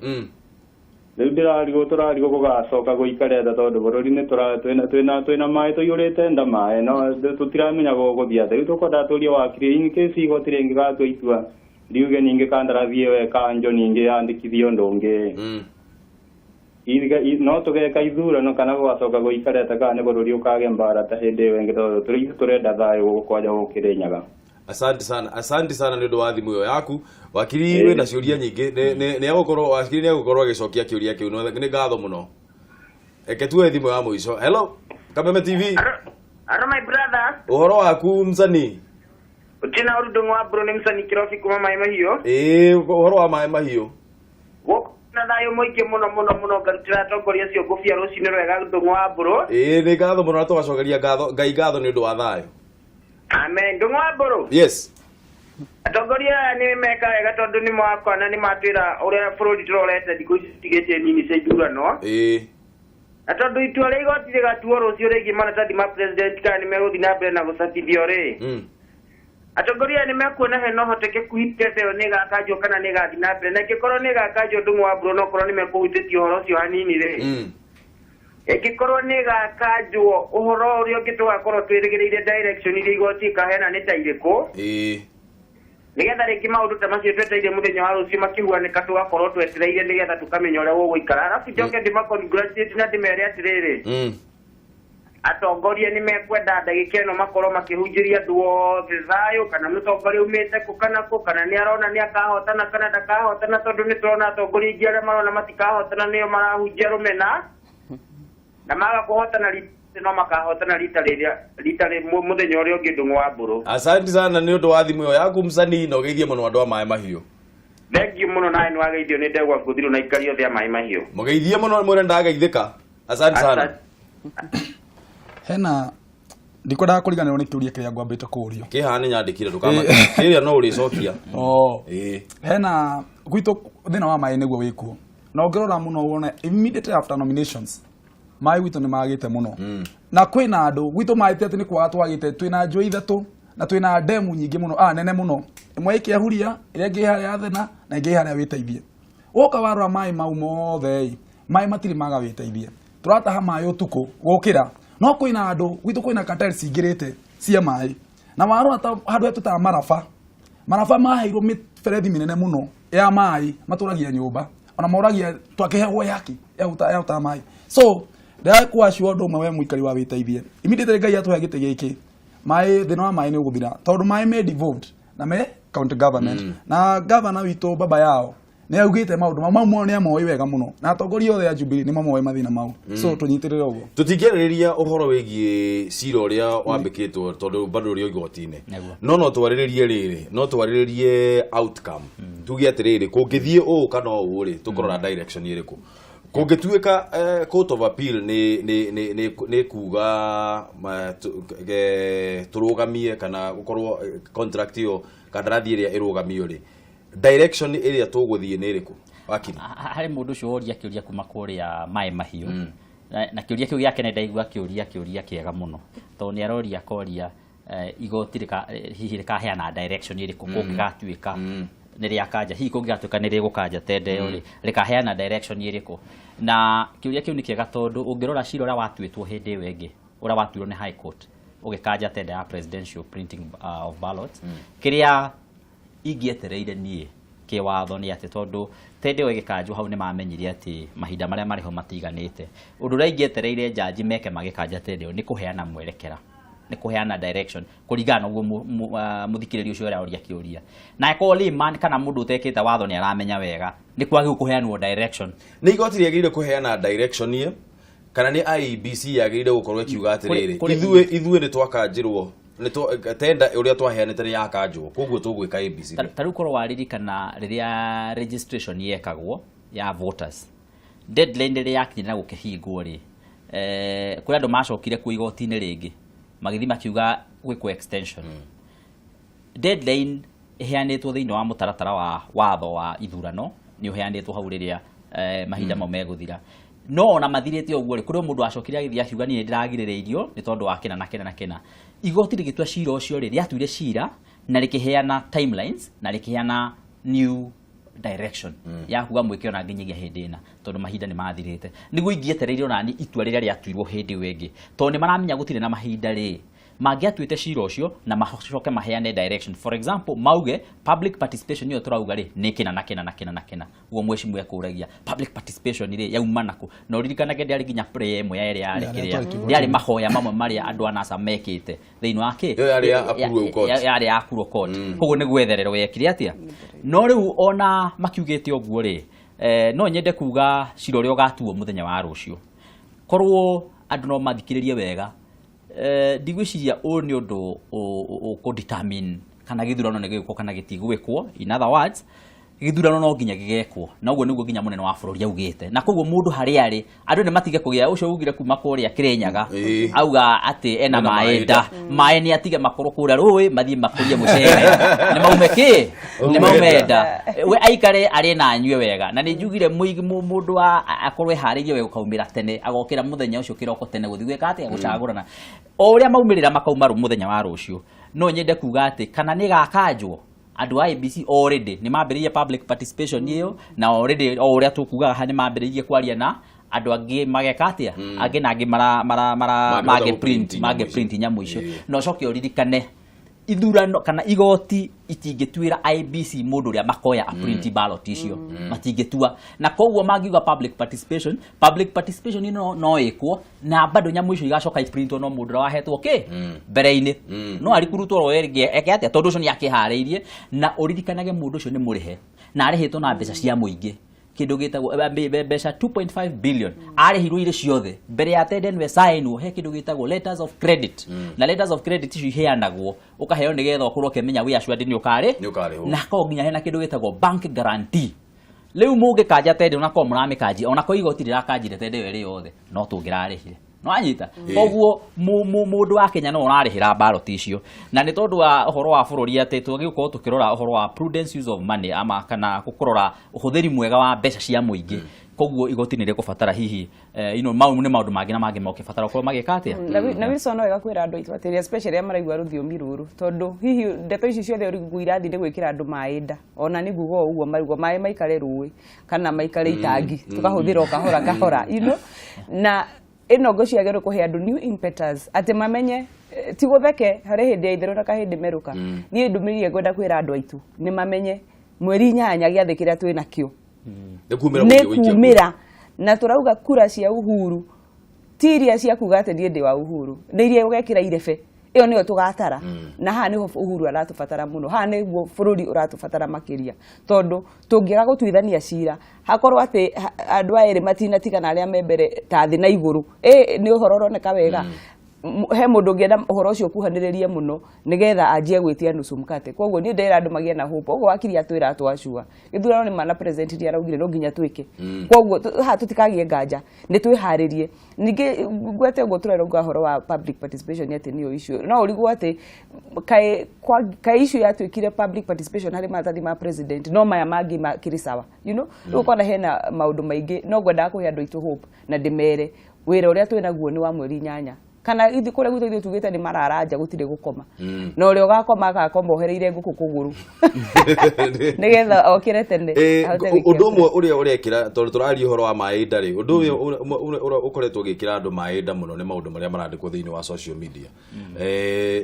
Rĩu ndĩrarigwo, tũrarigwo gũgacoka gũikare atĩa, tondũ bũrũri nĩ tũra twĩna maĩ, tũiyũrĩte nda maĩ, no tũtiramenya gũgũthiĩ atĩa. Rĩu tũkwendaga tũrie wakiri, in case igoti rĩngĩgatua itua riuge ningĩ kandarathi ĩyo ĩkanjwo, ningĩ yandĩkithio ũndũ ũngĩ, no tũgeka ithurano kana gũgacoka gũikare atĩa, kana nĩ bũrũri ũkagĩa mbara ta hĩndĩ ĩyo ĩngĩ, tondũ tũrĩ tũrenda thayũ gũkũ kwanja gũkũ Kĩrĩnyaga. Asante sana, asante sana nĩ ũndũ wa thimũ ĩyo yaku, wakiri. Wĩna ciũria nyingĩ, nĩ egũkorwo wakiri nĩ egũkorwo agĩcokia kĩũria kĩu. Nĩ ngatho mũno. Reke tuoe thimũ ya mũico. Hello, Kameme TV. Hello, my brother. Ũhoro waku, msanii? Utina ũrundũ wa Mbũrũ, nĩ msanii Kĩrobi kuma Maĩ Mahiũ. Ĩĩ, ũhoro wa Maĩ Mahiũ? Gũkũ na thayũ mũingĩ mũno mũno mũno, ngarutĩra atongoria acio ngũbia rũcinĩ rwega, Ndũng'ũ wa Mbũrũ. Ĩĩ, nĩ ngatho mũno, na tũgacokeria ngatho Ngai ngatho nĩ ũndũ wa thayũ. Amen. Ndũng'ũ wa Mbũrũ. Yes. Atongoria aya nĩ meka wega, tondũ nĩ mwakona nĩ matwĩra ũrĩa bũrũri tũrorete thikũ ici citigĩtie nini cia ithurano. Na tondũ itua rĩa igoti rĩgatuo rũciũ rĩgiĩ maratathi ma president kana nĩ megũthiĩ na mbere na gũcabithio rĩ, atongoria aya nĩ mekuona hena ũhotekeku tenda ĩyo nĩ ĩgakanjwo kana nĩ ĩgathiĩ na mbere. Na ĩngĩkorwo nĩ ĩgakanjwo, Ndũng'ũ wa Mbũrũ, no korwo nĩ mekũhutĩtie ũhoro ũcio hanini rĩ, ĩngĩkorwo nĩ ĩgakanjwo, ũhoro ũrĩa ũngĩ tũgakorwo twĩrĩgĩrĩire direction iria igoti ĩkaheana nĩ ta irĩkũ, nĩgetha rĩngĩ maũndũ ta macio twetereire mũthenya wa rũciũ makĩhuanĩka, tũgakorwo twetereire nĩgetha tũkamenya ũrĩa gũgũikara. Arabu njoke ndĩma congratulate na ndĩmere atĩrĩrĩ, atongoria nĩ mekwenda ndagĩka ĩno makorwo makĩhunjĩria andũ othe thayũ, kana mũtongoria umĩte kũ kana kũ, kana nĩ arona nĩ akahotana kana ndakahotana, tondũ nĩ tũrona atongoria aingĩ arĩa marona matikahotana nĩo marahunjia rũmena, na maga kũhotana rita no makahotana rita rĩrĩa rita mũthenya ũrĩa ũngĩ, Ndũng'ũ wa Mbũrũ. Asante sana nĩ ũndũ wa thimũ ĩyo yaku, msanii, na ũgeithie mũno andũ a Maĩ Mahiũ. Thengiũ mũno, nawe nĩ wageithio nĩ ndegwa ngũthirũ na aikari othe a Maĩ Mahiũ. Mũgeithie mũno, mwĩre ndageithĩka. Asante sana. Hena ndikwendaga kũriganĩrwo nĩ kĩũria kĩrĩa ngwambĩte kũũrio. Kĩhaha nĩ nyandĩkire, ndũkamake, kĩrĩa no ũrĩcokia. Oh. Ĩĩ. Hena gwitũ thĩna wa maĩ nĩguo wĩkuo, na ũngĩrora mũno wone immediately after nominations maĩ gwitũ nĩ magĩte mũno, na kwĩna andũ gwitũ maĩ ti atĩ nĩ kwaga twagĩte. Twĩna njũĩ ithatũ na twĩna ndemu nyingĩ mũno, nene mũno, ĩmwe ĩkĩahuria, ĩrĩa ĩngĩ ĩ harĩa Thena na ĩngĩ ĩ harĩa Wĩteithie. Woka warora maĩ mau mothe ĩ, maĩ matirĩ maga Wĩteithie. Tũrataha maĩ ũtukũ gũkĩra, no kwĩna andũ gwitũ, kwĩna cartels cingĩrĩte cia maĩ, na warora ta handũ hetũ ta Maraba, Maraba maheirwo mĩberethi mĩnene mũno ya maĩ, matũragia nyũmba ona moragia twakĩheagwo yaki ya gũtaha maĩ. So ndĩrakwacio ũndũ ũmwe, we mũikari wa Wĩteithie, immediately Ngai atũhe gĩtĩ gĩkĩ, maĩ, thĩna wa maĩ nĩ ũgũthira, tondũ maĩ me devolved na me county government, na governor witũ baba yao nĩ augĩte maũndũ mau mau nĩ amoĩ wega mũno, na atongoria othe a Jubilee nĩ mamoĩ mathĩna mau. So tũnyitĩrĩre ũguo. Tũtingĩarĩrĩria ũhoro wĩgiĩ cira ũrĩa wambĩkĩtwo tondũ bado ũrĩ o igoti-inĩ. Nĩguo. No twarĩrĩrie rĩrĩ, no twarĩrĩrie outcome, tuge atĩrĩrĩ, kũngĩthiĩ ũũ kana ũũ rĩ, tũkũrora direction ĩrĩkũ kũngĩtuĩka court of appeal nĩ kuga tũrũgamie kana gũkorwo contract ĩyo, kandarathi ĩrĩa ĩrũgamio rĩ, direction ĩrĩa tũgũthiĩ nĩ ĩrĩkũ, wakiri? Harĩ mũndũ ũcio woria kĩũria kuma kũrĩa Maĩ Mahiũ, na kĩũria kĩu gĩake nĩ ndaigua kĩũria kĩega mũno, tondũ nĩ aroria akoria igoti hihi rĩkaheana direction ĩrĩkũ kũngĩgatuĩka nĩ rĩakanja, hihi kũngĩgatuĩka nĩ rĩgũkanja tenda ĩyo rĩ, rĩkaheana direction ĩrĩkũ. Na kĩũria kĩu nĩ kĩega, tondũ ũngĩrora cira ũrĩa watuĩtwo hĩndĩ ĩyo ĩngĩ, ũrĩa watuirwo nĩ High Court ũgĩkanja tenda ya presidential printing of ballots, kĩrĩa ingĩetereire niĩ Kĩwatho nĩ atĩ tondũ tende ĩyo ĩgĩkanjwo hau nĩ mamenyire atĩ mahinda marĩa marĩ ho matiganĩte. Ũndũ ũrĩa ingĩetereire njanji meke magĩkanja tende ĩyo nĩ kũheana mwerekera, nĩ kũheana direction kũringana na ũguo mũthikĩrĩria ũcio ũrĩa kĩũria. Na akorwo layman kana mũndũ ũtekĩte watho nĩ aramenya wega, nĩ kwagĩrĩirwo kũheanwo direction. Nĩ igoti rĩagĩrĩire kũheana direction ĩ, kana nĩ IEBC yagĩrĩire gũkorwo ĩkiuga atĩrĩrĩ, ithuĩ nĩ twakanjĩrwo, tenda ũrĩa twaheanĩte nĩ yakanjwo, koguo tũgwĩka ABC? Ta rĩu korwo waririkana rĩrĩa registration yekagwo ya voters, deadline rĩrĩa yakinyire na gũkĩhingwo rĩ, kũrĩ andũ macokire kuo igoti-inĩ rĩngĩ magĩthiĩ makiuga gwĩkwo extension. Deadline ĩheanĩtwo thĩinĩ wa mũtaratara wa watho wa ithurano, nĩ ũheanĩtwo hau rĩrĩa mahinda mau megũthira. No ona mathirĩte ũguo rĩ, kũrĩ mũndũ wacokire agĩthiĩ akiuga niĩ ndĩragirĩrĩirio nĩ tondũ wa kĩna na kĩna na kĩna. Igoti rĩgĩtua cira ũcio rĩ, rĩatuire cira na rĩkĩheana timelines na rĩkĩheana new direction ya kuga mwĩke ona nginyagia hĩndĩ ĩna, tondũ mahinda nĩ mathirĩte. Nĩguo ingĩetereire onani itua rĩrĩa rĩatuirwo hĩndĩ ĩyo ĩngĩ, tondũ nĩ maramenya gũtirĩ na mahinda rĩ, mangĩatuĩte cira ũcio na macoke maheane direction. For example, mauge public participation ĩyo tũrauga rĩ nĩ kĩna na kĩna na kĩna na kĩna. Ũguo mheshimiwa ekũragia public participation rĩ yauma nakũ? Na ũririkanage ndĩarĩ nginya prayer ĩmwe ya ĩrĩa yarĩ Yarĩ kĩrĩa, atwarĩtwo ndĩarĩ mahoya mamwe marĩa andũ a NASA mekĩte thĩinĩ wa kĩ? Ĩyo yarĩ ya Apurwo Court. Yarĩ ya Apurwo Court. Koguo nĩ gwethererwo yekire atĩa. No rĩu ona makiugĩte ũguo rĩ, no nyende kuga cira ũrĩa ũgatuo mũthenya wa rũciũ, korwo andũ no mathikĩrĩrie wega, ndigwĩciria ũyũ nĩ ũndũ ũkũ-determine kana gĩthurano nĩ gĩgwĩkwo kana gĩtigwĩkwo. In other words, gĩthurano no nginya gĩgekwo, na ũguo nĩguo nginya mũnene wa bũrũri augĩte. Na koguo mũndũ harĩa arĩ, andũ nĩ matige kũgĩa ũcio ugire kuma kũrĩa Kĩrĩnyaga, auga atĩ ena Ena maĩ maĩ nda. Nda. Maĩ nĩ atige makorwo kũrĩa rũĩ, mathiĩ makũrie mũcere, nĩ maume kĩ, nĩ maume nda, we aikare arĩe na anyue wega. Na nĩ njugire mũndũ wa akorwo eharĩirie wega, ũkaumĩra tene, agokĩra mũthenya ũcio kĩroko tene gũthiĩ gwĩka atĩa, gũcagũrana. O ũrĩa maumĩrĩra makauma mũthenya wa rũciũ, no nyende kuga atĩ kana nĩ gakanjwo, andũ a IEBC already nĩ mambĩrĩirie public participation ĩyo, na already o ũrĩa tũkugaga haha nĩ mambĩrĩirie kwaria na andũ angĩ mageka atĩa, angĩ na angĩ mara mara mara mangĩhota mangĩ gũ print print nyamũ mangĩ icio. Print nyamũ icio. Na ũcoke ũririkane ithurano kana igoti itingĩtuĩra IEBC mũndũ ũrĩa makoya a print ballot icio, matingĩtua. Na koguo mangiuga public participation, public participation ĩno no ĩkwo na bado nyamũ icio igacoka iprintwo no mũndũ ũrĩa wahetwo kĩ mbere-inĩ no arikurutwo ro ĩngĩ eke atĩa, tondũ ũcio nĩ akĩharĩirie. Na ũririkanage mũndũ ũcio nĩ mũrĩhe na arĩhĩtwo na mbeca cia mũingĩ, kĩndũ gĩtagwo mbeca 2.5 billion arĩhirwo irĩ ciothe mbere ya tender ĩno ĩcainwo. He kĩndũ gĩtagwo letters of credit, na letters of credit icio iheanagwo ũkaheo nĩgetha ũkorwo ũkĩmenya wĩ assured nĩ ũkarĩ Nĩ ũkarĩhwo. Na korwo nginya hena kĩndũ gĩtagwo bank guarantee. Rĩu mũngĩkanja tender, onakorwo mũramĩkanjia, onakorwo igoti rĩrakanjire tender ĩyo ĩrĩ yothe, no tũngĩrarĩhire no anyita. Koguo mũndũ wa Kenya no ũrarĩhĩra ballot icio, na nĩ tondũ wa ũhoro wa bũrũri atĩ twagĩrĩirwo gũkorwo tũkĩrora ũhoro wa prudence use of money, ama kana kũrora ũhũthĩri mwega wa mbeca cia mũingĩ. Koguo igoti nĩ rĩkũbatara hihi mau nĩ maũndũ mangĩ na mangĩ mokĩbatara gũkorwo magĩka atĩa. Na Wilson, no wega kwĩra andũ aitũ atĩrĩ, especially arĩa maraigua rũthiomi rũrũ, tondũ hihi ndeto ici ciothe ũriguo irathiĩ nĩ gwĩkĩra andũ maĩ nda. Ona nĩ nguga o ũguo marigwo maĩ maikare rũĩ kana maikare itangi, tũkahũthĩra o kahora kahora, na ĩno ngwĩciria agĩrĩirwo kũhe andũ new impetus atĩ mamenye ti gũtheke harĩ hĩndĩ ya itherũ na kahĩndĩ merũka. Niĩ ndũmĩrĩri ĩrĩa ngwenda kwĩra andũ aitũ nĩ mamenye mweri 8 gĩathĩ kĩrĩa twĩ nakĩo nĩ kumĩra nĩ gũthiĩ gũikia kura. Kumĩra na tũrauga kura cia Uhuru ti iria cia kuga atĩ niĩ ndĩ wa Uhuru, nĩ iria ũgekĩra irebe, ĩyo nĩyo tũgatara. Na haha nĩho Uhuru aratũbatara mũno, haha nĩguo bũrũri ũratũbatara makĩria, tondũ tũngĩaga gũtuithania cira hakorwo atĩ andũ aya erĩ matinatigana arĩa me mbere ta thĩ na igũrũ, ĩ nĩ ũhoro ũroneka wega. He mũndũ ũngĩenda ũhoro ũcio ũkuhanĩrĩrie mũno nĩgetha anjie gwĩtia nusu mkate. Koguo niĩ ndĩra andũ magĩe na hope. Ũguo wakiri atwĩra twacua gĩthurano nĩ mana, president nĩ araugire no nginya twĩke. Koguo haha tũtikagie nganja, nĩ twĩharĩrie. Ningĩ ngwete ũguo tũrerauga ũhoro wa public participation atĩ nĩyo issue, no ũrigwo atĩ kaĩ kaĩ issue yatuĩkire public participation harĩ maratathi ma president, no maya mangĩ makĩrĩ sawa. Rĩu ũkona hena maũndũ maingĩ, no ngwendaga kũhe andũ aitũ hope na ndĩmere wĩra ũrĩa twĩ naguo nĩ wa mweri 8, kana ithuĩ kũrĩa gwitũ ithuĩ tugĩte nĩ marara nja, gũtirĩ gũkoma, na ũrĩa ũgakoma agakoma ohereire ngũkũ kũgũrũ nĩgetha okĩre tene ahote gũikia Ũndũ ũmwe kura. Ũrĩa ũrekĩra, tondũ tũraria ũhoro wa maĩ nda rĩ, ũndũ ũyũ ũrĩa ũkoretwo ũgĩkĩra andũ maĩ nda mũno nĩ maũndũ marĩa marandĩkwo thĩinĩ wa social media.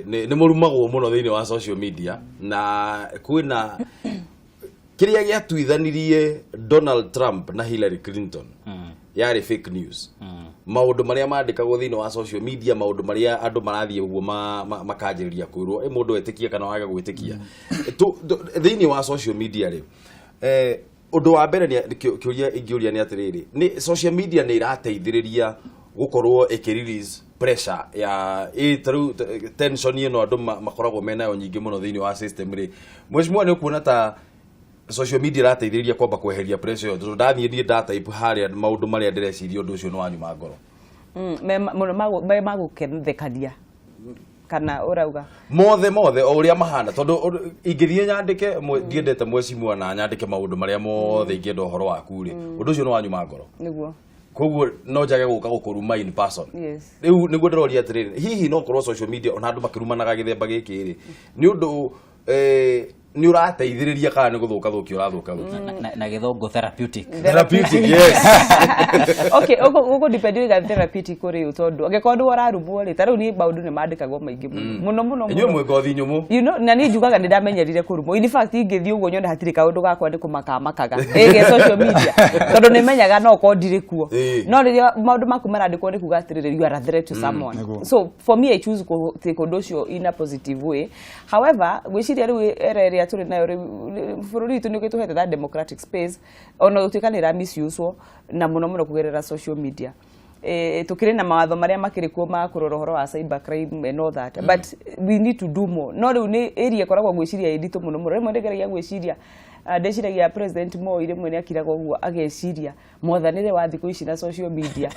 Nĩ mũrumagwo mũno thĩinĩ wa social media, na kwĩna Kĩrĩa gĩatuithanirie Donald Trump na Hillary Clinton yarĩ fake news, maũndũ marĩa mandĩkagwo thĩinĩ wa social media, maũndũ marĩa andũ marathiĩ ũguo makanjĩrĩria kwĩrwo ĩ mũndũ etĩkie kana wage gwĩtĩkia. Thĩinĩ wa social media rĩ, ũndũ wa mbere nĩ kĩũria ingĩũria nĩ atĩrĩrĩ, nĩ social media nĩ ĩrateithĩrĩria gũkorwo ĩkĩ release pressure ya ĩ ta rĩu tension ĩno andũ makoragwo menayo nyingĩ mũno thĩinĩ wa system rĩ? Mheshimiwa, nĩ ũkuona ta social media ĩrateithĩrĩria kwamba kweheria pressure ĩyo, tondũ ndathiĩ niĩ ndatype harĩa maũndũ marĩa ndĩreciria, ũndũ ũcio nĩ wanyuma ngoro? Mũno me magũkethekania kana ũrauga? Mothe mothe o ũrĩa mahana, tondũ ingĩthiĩ nyandĩke ndiendete mheshimiwa na nyandĩke maũndũ marĩa mothe ingĩenda ũhoro waku rĩ, ũndũ ũcio nĩ wanyuma ngoro. Koguo no njage gũka gũkũruma in person. Rĩu nĩguo ndĩroria atĩrĩrĩ, hihi no korwo social media ona andũ makĩrumanaga gĩthemba gĩkĩ rĩ, nĩ ũndũ nĩ ũrateithĩrĩria kana nĩ gũthũka thũkia ũrathũka thũkia? Na gĩthũngũ therapeutic. Therapeutic, yes. Okay, ũgũ depend ũiga therapeutic kũrĩ ũ, tondũ angĩkorwo nĩwe ũrarumwo rĩ, ta rĩu niĩ maũndũ nĩ mandĩkagwo maingĩ mũno mũno mũno. Inyuĩ mwĩ ngothi nyũmũ. Na niĩ njugaga nĩ ndamenyerire kũrumwo. In fact, ingĩthiĩ ũguo nyone hatirĩ kaũndũ gakwa, nĩ kũmakamakaga ĩgĩ social media, tondũ nĩ menyaga no korwo ndirĩ kuo. No rĩrĩa maũndũ maku marandĩkwo, nĩ kuga atĩrĩrĩ, you are a threat to someone. So for me, I choose kũ take ũndũ ũcio in a positive way. However, gwĩciria rĩu era ĩrĩa tũrĩ nayo rĩu, bũrũri witũ nĩ ũgĩtũhete that democratic space, ona gũtuĩka nĩ ĩra misuse na mũno mũno kũgerera social media. Tukĩrĩ na mawatho marĩa makĩrĩ kuo ma kũrora ũhoro wa cyber crime and all that, but we need to do more. No rĩu nĩ area ĩkoragwo gwĩciria ĩ nditũ mũno mũno. Rĩmwe nĩngeragia gwĩciria, ndĩciragia President Moi rĩmwe nĩ akiraga ũguo ageciria mwathanĩre wa thikũ ici na social media.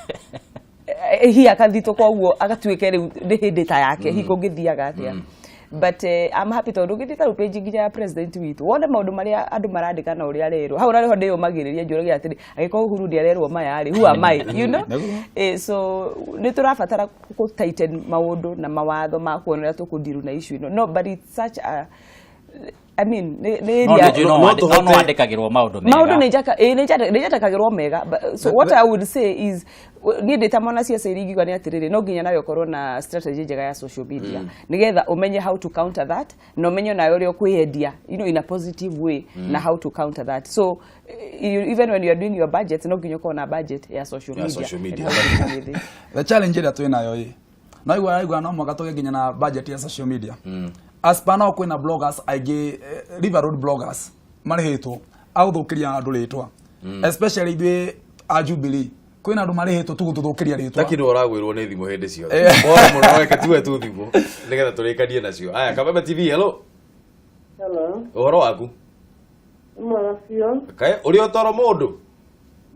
Hihi akathitũka ũguo agatuĩke rĩu nĩ hĩndĩ ta yake, hihi kũngĩthiaga atĩa? But I'm happy tondũ ũngĩthiĩ ta rĩu page nginya ya president witũ, wone maũndũ marĩa andũ marandĩka na ũrĩa arerwo hau, na rĩho ndĩyũmagĩrĩria njũragia atĩrĩ, angĩkorwo Uhuru ndĩarerwo maya rĩ, who am I? So nĩ tũrabatara kũ tighten maũndũ na mawatho ma kuona ũrĩa tũkũdeal na issue ĩno. No, but it's such a, I mean, nĩ No area nĩ njũĩ no no no wandĩkagĩrwo maũndũ mega. Maũndũ nĩ njaka ĩ, nĩ njandĩkagĩrwo mega. So what I would say is, niĩ ndĩ ta mwanasiasa iria ingiuga nĩ atĩrĩrĩ, no nginya nawe ũkorwo na strategy njega ya social media, nĩgetha ũmenye how to counter that, na ũmenye nawe ũrĩa ũkwĩyendia in a positive way, na how to counter that. So even when you are doing your budget, no nginya ũkorwo na budget ya social Ya media social media. And how to deal with it. The challenge ĩrĩa twĩ nayo ĩ, no igua araigua no mwaka tũgĩe nginya na budget ya social media. As per now, kwĩna bloggers aingĩ, River Road bloggers marĩhĩtwo agũthũkĩria andũ rĩtwa, especially ithuĩ a Jubilee, kwĩna andũ marĩhĩtwo tu gũtũthũkĩria rĩtwa. Taki nĩ ũragwĩrwo nĩ thimũ hĩndĩ ciothe. Pole mũno, reke tuwe tu thimũ nĩgetha tũrĩkanie nacio. Aya, Kameme TV, hello. Hello. Ũhoro waku? Nĩ mwega biũ. Kaĩ ũrĩ o toro mũndũ?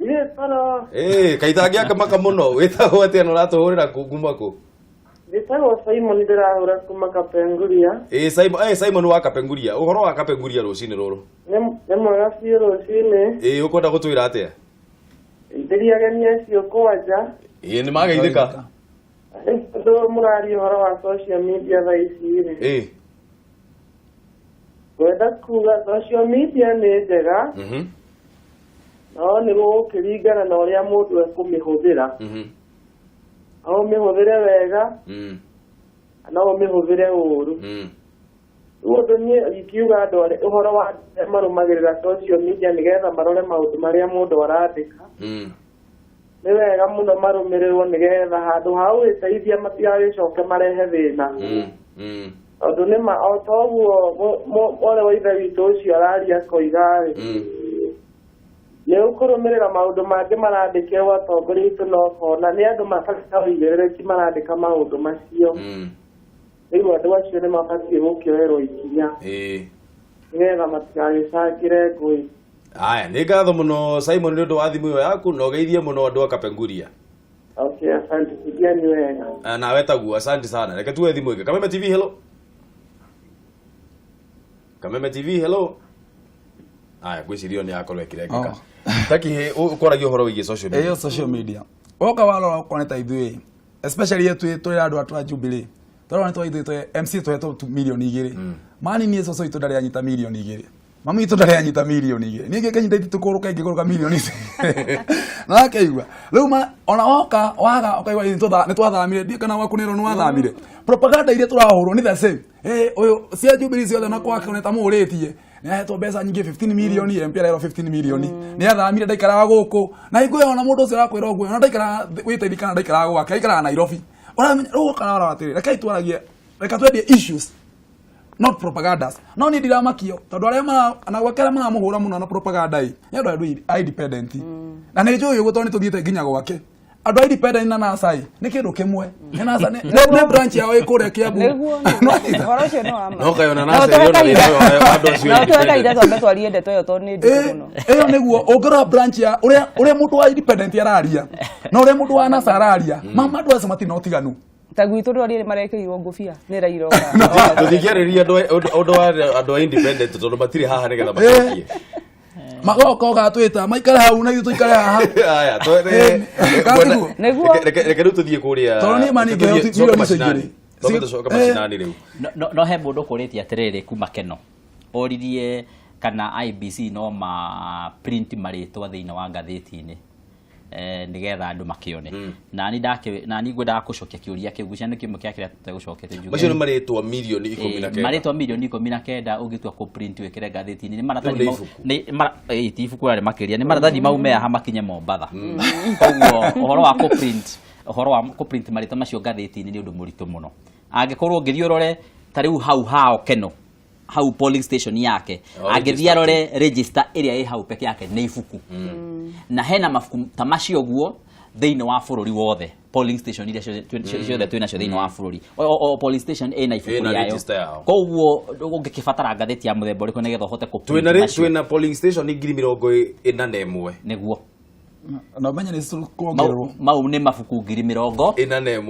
Ndirĩ toro. Ĩĩ, kaitangĩakamaka mũno. Wĩtagwo atĩa na ũratũhũrĩra kũ, kuma kũ? Njĩtagwo Simon, ndĩrahũra kuma Kapenguria. Ĩĩ Simon, Simon wa Kapenguria. Ũhoro wa Kapenguria rũcinĩ rũrũ? Nĩ mwega biũ rũcinĩ. Ĩĩ, ũkwenda gũtwĩra atĩa? Ndĩria ageni acio kwanja. Ĩĩ, nĩ mageithĩka. Tondũ mũraria ũhoro wa social media thaa ici rĩ. Ngwenda kuga social media nĩ njega, no nĩ gũgũkĩringana na ũrĩa mũndũ ekũmĩhũthĩra. No ũmĩhũthĩre wega, no ũmĩhũthĩre ũru. Rĩu ũndũ niĩ ingiuga andũ arĩa ũhoro wa andũ arĩa marũmagĩrĩra social media nĩgetha marore maũndũ marĩa mũndũ arandĩka, nĩ wega mũno marũmĩrĩrwo, nĩgetha handũ ha gũgĩteithia matigagĩcoke marehe thĩna. Tondũ nĩma o ta ũguo mwarĩ wa ithe witũ ũcio araria akoiga rĩ, nĩ ũkũrũmĩrĩra maũndũ mangĩ marandĩkĩrwo atongoria aitũ, na ũkona nĩ andũ matarĩ na ũigĩrĩrĩki marandĩka maũndũ macio. Rĩu andũ acio nĩ mabatiĩ gũkĩoerwo ikinya, nĩgetha matigagĩcangĩre ngũĩ. Aya, nĩ ngatho mũno Simon nĩ ũndũ wa thimũ ĩyo yaku, na ũgeithie mũno andũ a Kapenguria. Okay, asante, sigiani wega. Ah, nawe taguo, asante sana. Reke tuwe thimũ ĩngĩ. Kameme TV, hello. Kameme TV, hello. Aya, ngwĩciria ĩyo nĩ yakorwo ĩkĩrengeka. Taki ũkwaragia ũhoro wĩgiĩ social media. Ĩyo social media, woka warora ũkona ta ithuĩ, especially ithuĩ tũrĩ andũ a Jubilee, tũrona nĩ ithuĩ twe MC tũhetwo tu 2 mirioni. Mani niĩ cũcũ witũ ndarĩ anyita 2 mirioni, mami witũ ndarĩ anyita 2 mirioni, niĩ ngĩkĩnyita ititũ kũrũka ingĩkũrũka mirioni ici na akeigua rĩu ona woka waga ũkaigua nĩ twathamire, ndiĩ kana gwaku nĩrwo nĩ wathamire. Propaganda iria tũrahũrwo nĩ the same. Ũyũ cia Jubilee ciothe na kwake nĩ ta mũrĩtie. Nĩ ahetwo mbeca nyingĩ, 15 million, MP arerwo 15 million. Nĩ athamire, ndaikaraga gũkũ. Na hingo ĩyo ona mũndũ ũcio arakwĩra ũguo, ona ndaikaraga wĩteithie kana ndaikaraga gwake, aikaraga Nairobi. Ũramenya rĩu ũkara ũrora atĩrĩ, rekei twaragie, reka twendie issues, not propagandas. No niĩ ndiramakio tondũ arĩa mara na gwake, arĩa maramũhũra mũno na propaganda ĩ nĩ andũ a independent, na nĩ njũĩ ũguo tondũ nĩ tũthiĩte nginya gwake. Andũ a independent na NASA ĩ nĩ kĩndũ kĩmwe. Nĩ NASA nĩ branch yao ĩ kũrĩa Kiambu. Nĩguo, ũhoro ũcio nĩ wa ma. No kaĩ ona Na NASA ũtũhe ĩrĩ ona kahinda. thĩna ũyũ wa andũ acio Na ũtũhe kahinda independent. twambe twarie ndeto ĩyo tondũ nĩ nditũ mũno. Ĩyo nĩguo ũngĩrora branch ya ũrĩa mũndũ wa independent araria na ũrĩa mũndũ wa NASA araria, mama, andũ acio matirĩ na ũtiganu. Ta gwitũ ndwari erĩ marekĩrirwo ngũbia nĩ Raila. Tũtingĩarĩrĩria ũndũ wa andũ a independent tondũ matirĩ haha nĩgetha macokie. Magoka ũgatwĩta maikare hau na ithuĩ tũikare haha. Aya, Gatiguo. Nĩguo. Reke rĩu tũthiĩ kũrĩa. Tondũ niĩ ma niĩ ngĩheo Tũcoke milioni icio mashinani. igĩrĩ. Twambe tũcoke mashinani rĩu. No he mũndũ ũkũrĩtie atĩrĩrĩ kuma Keno, oririe kana IEBC no ma print marĩtwa thĩinĩ wa ngathĩti-inĩ nĩgetha andũ makĩone. Nani ngwendaga gũcokia kĩũria kĩu, ngwĩciria nĩ kĩmwe kĩa kĩrĩa tũtegũcokete njuge. Macio nĩ marĩtwa mirioni 19. Marĩtwa mirioni 19 ũngĩtua kũ print wĩkĩre ngathĩti-inĩ nĩ maratathi Rĩu nĩ mau ibuku. Ti ibuku rarĩ makĩria, nĩ maratathi mau meaha makinye Mombatha. Koguo ũhoro wa kũ print, ũhoro wa kũ print marĩtwa macio ngathĩti-inĩ nĩ ũndũ mũritũ mũno. Angĩkorwo ũngĩthiĩ ũrore ta rĩu hau hao Keno, hau polling station yake, Oh, angĩthiĩ register. arore register ĩrĩa ĩ hau peke yake nĩ ibuku, na hena mabuku ta macio guo thĩinĩ wa bũrũri wothe. Polling station iria ciothe twĩ nacio thĩinĩ wa bũrũri, o polling station ĩna ibuku Ĩna rĩayo. register yao. Koguo ũngĩkĩbatara ngathĩti ya mũthemba ũrĩkũ nĩgetha ũhote kũ print Twĩna macio? Twĩna polling station 41,000. Nĩguo. Na ũmenye nĩ kuongererwo. Mau nĩ mabuku ngiri mĩrongo 41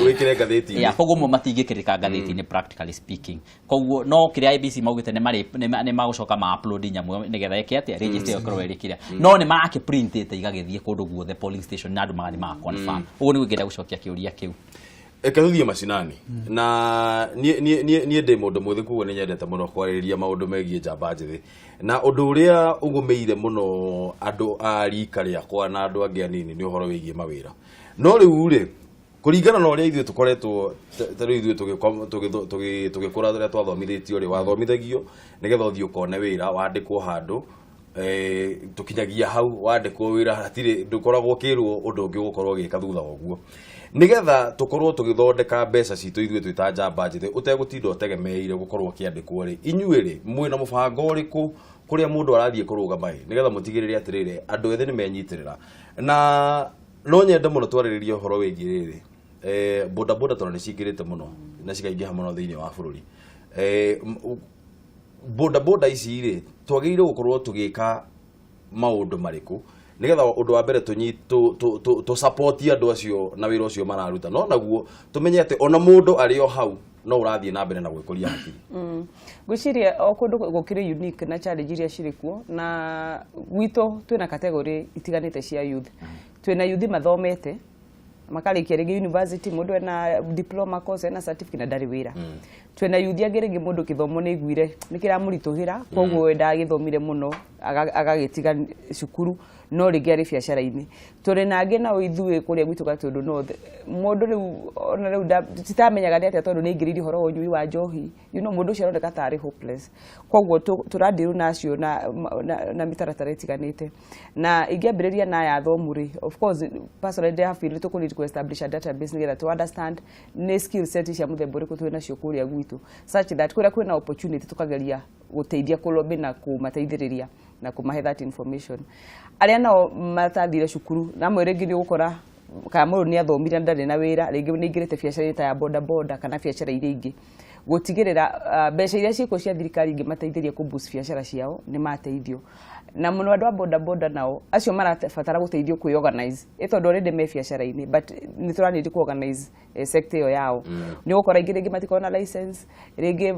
wĩkĩre ngathĩti-inĩ. Ya, koguo mo matingĩkĩrĩka ngathĩti-inĩ, practically speaking. Koguo no kĩrĩa IEBC maugĩte nĩ magũcoka ma upload nyamũ ĩyo nĩgetha ĩke atĩa, register ĩyo ĩkorwo ĩrĩ kĩrĩa, no nĩ marakĩprintĩte igagĩthiĩ kũndũ guothe polling station na andũ magathiĩ maka confirm. Ũguo nĩguo ingĩenda gũcokia kĩũria kĩu. Reke tũthiĩ macinani. Na niĩ ndĩ mũndũ mwĩthĩ, koguo nĩ nyendete mũno kwarĩrĩria maũndũ megiĩ njamba njĩthĩ, na ũndũ ũrĩa ũgũmĩire mũno andũ a rika rĩakwa na andũ angĩ anini nĩ ũhoro wĩgiĩ mawĩra. No rĩu rĩ, kũringana na ũrĩa ithuĩ tũkoretwo, ta rĩu ithuĩ tũgĩkũra, rĩrĩa twathomithĩtio rĩ, wathomithagio nĩgetha ũthiĩ ũkone wĩra, wandĩkwo handũ. Tũkinyagia hau wandĩkwo wĩra, hatirĩ ndũkoragwo ũkĩrwo ũndũ ũngĩ ũgũkorwo ũgĩka thutha wa ũguo, nĩgetha tũkorwo tũgĩthondeka mbeca citũ ithuĩ twĩ ta njamba njĩthĩ, ũtegũtinda ũtegemeire gũkorwo ũkĩandĩkwo rĩ. Inyuĩ rĩ, mwĩna mũbango ũrĩkũ kũrĩa mũndũ arathiĩ kũrũgama ĩ, nĩgetha mũtigĩrĩre atĩrĩrĩ, andũ ethĩ nĩ menyitĩrĩra? Na no nyende mũno twarĩrĩrie ũhoro wĩgiĩ rĩrĩ, boda boda, tondũ nĩ cingĩrĩte mũno na cikaingĩha mũno thĩinĩ wa bũrũri. Boda boda ici rĩ, twagĩrĩire gũkorwo tũgĩka maũndũ marĩkũ nĩgetha ũndũ wa mbere tũ support andũ acio na wĩra ũcio mararuta, no naguo tũmenye atĩ ona mũndũ arĩ o hau no ũrathiĩ na mbere na gwĩkũria hakiri? Ngwĩciria o kũndũ gũkĩrĩ unique na challenge iria cirĩ kuo, na gwitũ twĩna category itiganĩte cia youth. Twĩna youth mathomete makarĩkia rĩngĩ university, mũndũ ena diploma course, ena certificate na ndarĩ wĩra. Twĩna youth angĩ rĩngĩ mũndũ kĩthomo nĩ aiguire nĩ kĩramũritũhĩra, koguo we ndagĩthomire mũno, agagĩtiga cukuru, no rĩngĩ arĩ biacara-inĩ. Tũrĩ na angĩ nao ithuĩ kũrĩa gwitũ Gatũndũ North, mũndũ rĩu ona rĩu titamenyaga nĩ atĩa tondũ nĩ aingĩrĩire ũhoro wa ũnyui wa njohi. Mũndũ ũcio aroneka tarĩ hopeless, koguo tũradeal nacio na mĩtaratara ĩtiganĩte. Na ingĩambĩrĩria na aya athomu rĩ, of course personally ndĩ feel tũkũ need to establish a database nĩgetha to understand nĩ skill set cia mũthemba ũrĩkũ twĩ nacio kũrĩa gwitũ, such that kũrĩa kwĩna opportunity tũkageria gũteithia kũlobby na kũmateithĩrĩria na kũmahe that information. Arĩa nao matathire cukuru, na amwe rĩngĩ nĩ ũgũkora kana mũndũ nĩ athomire na ndarĩ na wĩra, rĩngĩ nĩ aingĩrĩte biacara ta ya boda boda kana biacara iria ingĩ, gũtigĩrĩra mbeca iria ciĩkuo cia thirikari ingĩmateithĩria kũ boost biacara ciao nĩ mateithio. Na mũno andũ a boda boda nao acio marabatara gũteithio kwĩ organize, ĩ tondũ already me biacara-inĩ, but nĩ tũranĩria kũ organize sector ĩyo yao. Nĩ ũgũkora aingĩ rĩngĩ matikoragwo na license, rĩngĩ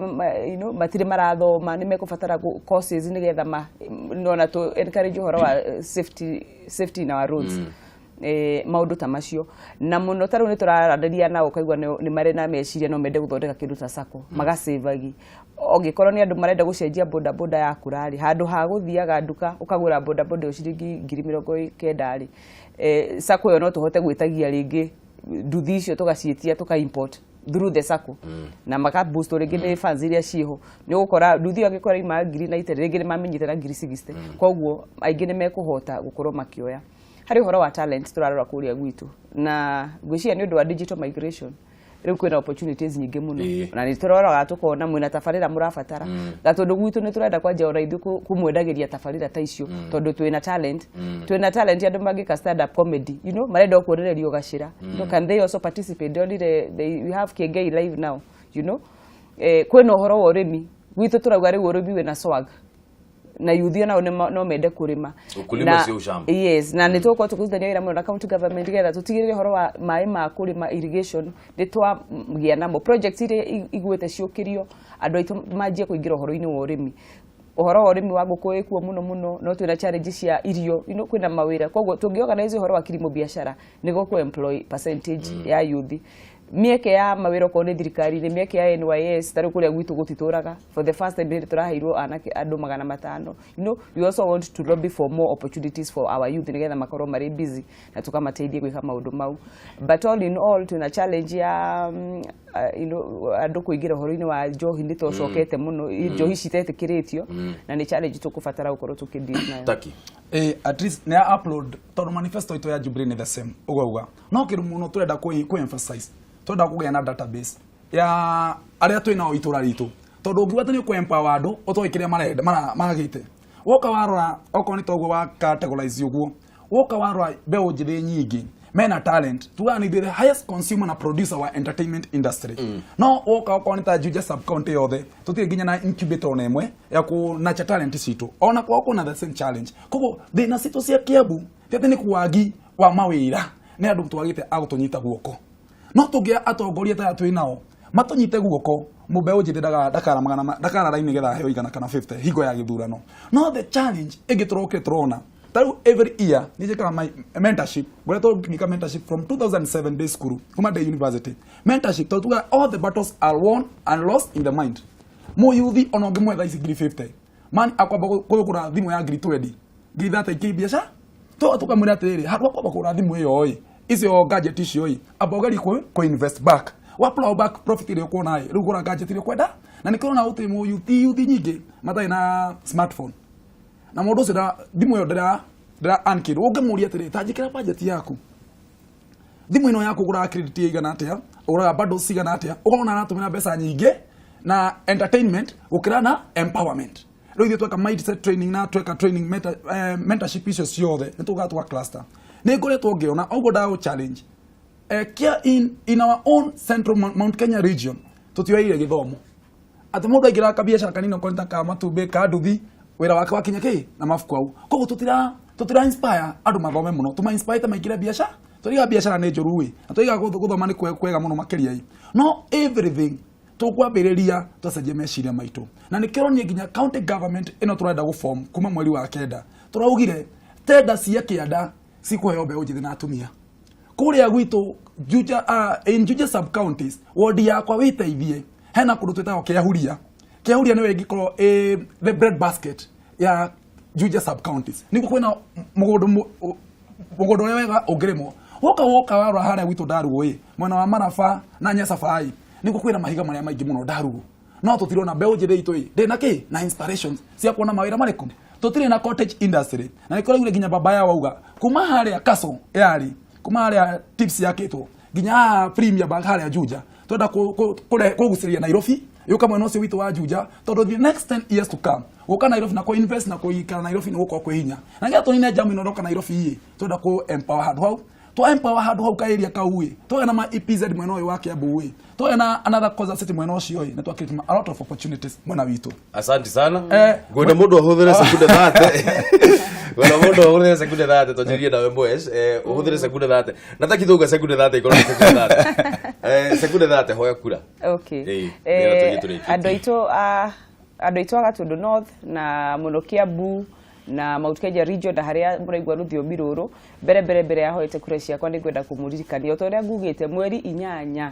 matirĩ marathoma, nĩ mekũbatara courses nĩgetha nona tũ encourage ũhoro wa safety in our roads, maũndũ ta macio. Na mũno ta rĩu nĩ tũraranĩria nao, ũkaigua nĩ marĩ na meciria no mende gũthondeka kĩndũ ta sacco, magacĩvagi. Ũngĩkorwo nĩ andũ marenda gũcenjia boda boda yakũra rĩ, handũ ha gũthiaga nduka ũkagũra boda boda ĩyo ciringi 90,000 rĩ, sacco ĩyo no tũhote gwĩtagia rĩngĩ nduthi icio, tũgaciĩtia, tũka import. Through the circle na maka boost rĩngĩ nĩ fans iria ciĩho, nĩ ũgũkora nduthi ĩyo angĩkorwo ima ngiri 90, rĩngĩ nĩ mamenyite na ngiri 60. Koguo aingĩ nĩ mekũhota gũkorwo makĩoya. Harĩ ũhoro wa talent tũrarora kũrĩa gwitũ, na ngwĩciria nĩ ũndũ wa digital migration rĩu kwĩna opportunities nyingĩ mũno. Na nĩ tũroraga tũkona mwĩna tabarĩra mũrabatara, na tondũ gwitũ nĩ tũrenda kwanjia ona ithuĩ kũmwendagĩria tabarĩra ta icio, tondũ twĩna talent, twĩna talent andũ mangĩka stand up comedy, marenda o kuonererio gacĩra. Can they also participate? Ndonire we have Kengei Live now. Kwĩna ũhoro wa ũrĩmi gwitũ, tũrauga rĩu ũrĩmi wĩna swag na yuthi nao no mende kũrĩma. Ukulima sio ushamba. Yes, na nĩ tũgũkorwo tũkĩrutithania wĩra mũno na county government getha tũtigĩrĩre ũhoro wa maĩ ma kũrĩma, irrigation, nĩ twagĩa namo projects iria igwĩte ciũkĩrio, andũ aitũ manjie kũingĩra ũhoro-inĩ wa ũrĩmi. Ũhoro wa ũrĩmi wa ngũkũ ĩkuo mũno mũno, no twĩna challenge cia irio, kwĩna mawĩra. Koguo tũngĩ organize ũhoro wa kilimo biashara nĩguo kũ employ percentage ya youth, mĩeke ya mawĩra okorwo nĩ thirikari-inĩ, mĩeke ya NYS. Ta rĩu kũrĩa gwitũ gũtitũraga, for the first time hĩndĩ tũraheirwo anake andũ 500. We also want to lobby for more opportunities for our youth nĩgetha makorwo marĩ busy na tukamateithie gwĩka maũndũ mau. But all in all, twĩna challenge ya andũ kũingĩra ũhoro-inĩ wa njohi, nĩ tũcokete mũno, njohi citetĩkĩrĩtio, na nĩ challenge tũkũbatara gũkorwo tũkĩdeal nayo. Taki. At least nĩ upload tondũ manifesto itũ ya Jubilee nĩ the same ũguo uga, no kĩndũ mũno tũrenda kũ emphasize, tũrenda kũgĩa na database ya arĩa twĩ nao itũra ritũ, tondũ ũngiuga atĩ nĩ ũkũ empower andũ ũtoĩ kĩrĩa marenda maragĩte. Woka warora okorwo nĩ toguo wa categorize ũguo, woka warora mbeũ njĩthĩ nyingĩ mena talent, tugaga nĩ ithuĩ the highest consumer na producer wa entertainment industry, no woka okorwo nĩ ta Juja sub county yothe tũtirĩ nginya na incubator ona ĩmwe ya kũ nurture talent citũ. Ona kwao kwĩna the same challenge. Koguo thĩna citũ cia Kiambu ti atĩ nĩ kwagi wa mawĩra, nĩ andũ twagĩte a gũtũnyita guoko. No tũngĩa atongoria ta aya twĩ nao matũnyite guoko, mũmbeũ njĩthĩ ndakara magana ndakara raini nĩgetha aheo 100 kana 50 hingo ya gĩthurano. No the challenge ĩngĩ tũrokire tũrona ta rĩu every year nĩ njĩkaga my mentorship, ngoretwo ngĩka mentorship from 2007 day school kuma day university mentorship, tondũ tugaga all the battles are won and lost in the mind. Mũyuthi ona ũngĩmũhe thaa ici ngiri 50 man akwamba kũgũra thimũ ya ngiri 20, ngiri 30 ikĩ biacara tũkamwĩra atĩrĩrĩ, handũ ha kwamba kũgũra thimũ ĩyo ĩ, icio gadget icio ĩ, amba ũgerie kũ invest back, wa plow back profit ĩrĩa ũkuona ĩ, rĩu gũra gadget ĩrĩa ũkwenda. Na nĩkĩo ũrona gũtirĩ mũyuthi, yuthi nyingĩ matarĩ na smartphone, na mũndũ ũcio thimũ ĩyo ndĩra earn kĩndũ. Ũngĩmũria atĩrĩ, ta njĩkĩra budget yaku, thimũ ĩno yaku ũgũraga credit ĩigana atĩa, ũgũraga bundles cigana atĩa, ũkona aratũmĩra mbeca nyingĩ na entertainment gũkĩra na empowerment. Rĩu ithuĩ tweka mindset training na tweka training mentorship icio ciothe nĩ tũgaga twa cluster. Nĩ ngoretwo ngĩona ũguo ndagũ challenge kia in our own central Mount Kenya region tũtioeire gĩthomo atĩ mũndũ aingĩraga kabiacara kanini okorwo nĩ ta ka matumbĩ, ka nduthi, wĩra wake wakinya kĩ na mabuku au. Koguo tũtira inspire andũ mathome mũno, tũma inspire maingĩre biacara. Tũriga biacara nĩ njũru ĩ, na tũriga gũthoma nĩ kwega mũno makĩria ĩ, no everything tũkwambĩrĩria twacenjia meciria maitũ. Na nĩkĩo niĩ nginya county government ĩno tũrenda gũform kuma mweri wa 9, tũraugire tenda cia kĩanda cikũheo mbeũ njĩthĩ na atumia kũrĩa gwitũ Juja, in Juja sub counties, wodi yakwa wĩteithie hena kũndũ twĩtagwo Kĩahuria. Kĩahuria nĩwe ĩngĩkorwo ĩ the bread basket ya Juja sub counties, nĩguo kwĩna mũgũndũ mũgũnda ũrĩa wega ũngĩrĩmwo. Woka warora harĩa gwitũ Ndarugu ĩ, mwena wa Maraba na Nyacaba ĩ, nĩguo kwĩna mahiga marĩa maingĩ mũno Ndarugu, no tũtirona mbeũ njĩthĩ itũ ĩ ndĩ na kĩ na inspirations cia kuona mawĩra marĩkũ. Tũtirĩ na cottage industry, na nĩ kũraugire nginya baba yao auga kuma harĩa castle yarĩ, kuma harĩa tips yakĩtwo nginya haha Premier Bank harĩa Juja, twenda kũgucĩrĩria Nairobi yũka mwena ũcio witũ wa Juja, tondũ the next 10 years to come gũka Nairobi na kũ-invest na kũikara Nairobi nĩ gũkorwo kwĩ hinya. Na nĩgetha tũnine jam ĩno ĩroka Nairobi ĩ, twenda kũ empower handũ hau. Twa empower handũ hau ka area kau ĩ, twagĩa na ma EPZ mwena ũyũ wa Kiambu ĩ, twagĩa na another Koza City mwena ũcio ĩ, nĩ twa create a lot of opportunities mwena witũ. Asante sana. Ngwenda mũndũ ahũthĩre sekunde 30, ngwenda mũndũ ahũthĩre sekunde 30. Twanjĩrĩrie nawe Mwesh, ũhũthĩre sekunde 30 na taki tauga sekunde 30 ikorwo nĩ sekunde 30, sekunde 30 hoya kura. Okay. Ĩĩ, nĩgetha tũthiĩ tũrĩkĩtie. Andũ aitũ a Gatundu North na mũno Kiambu na Mount Kenya region na harĩa mũraigua rũthiomi rũrũ, mbere ya hoete kura ciakwa, nĩ ngwenda kũmũririkania o ta ũrĩa ngugĩte mweri 8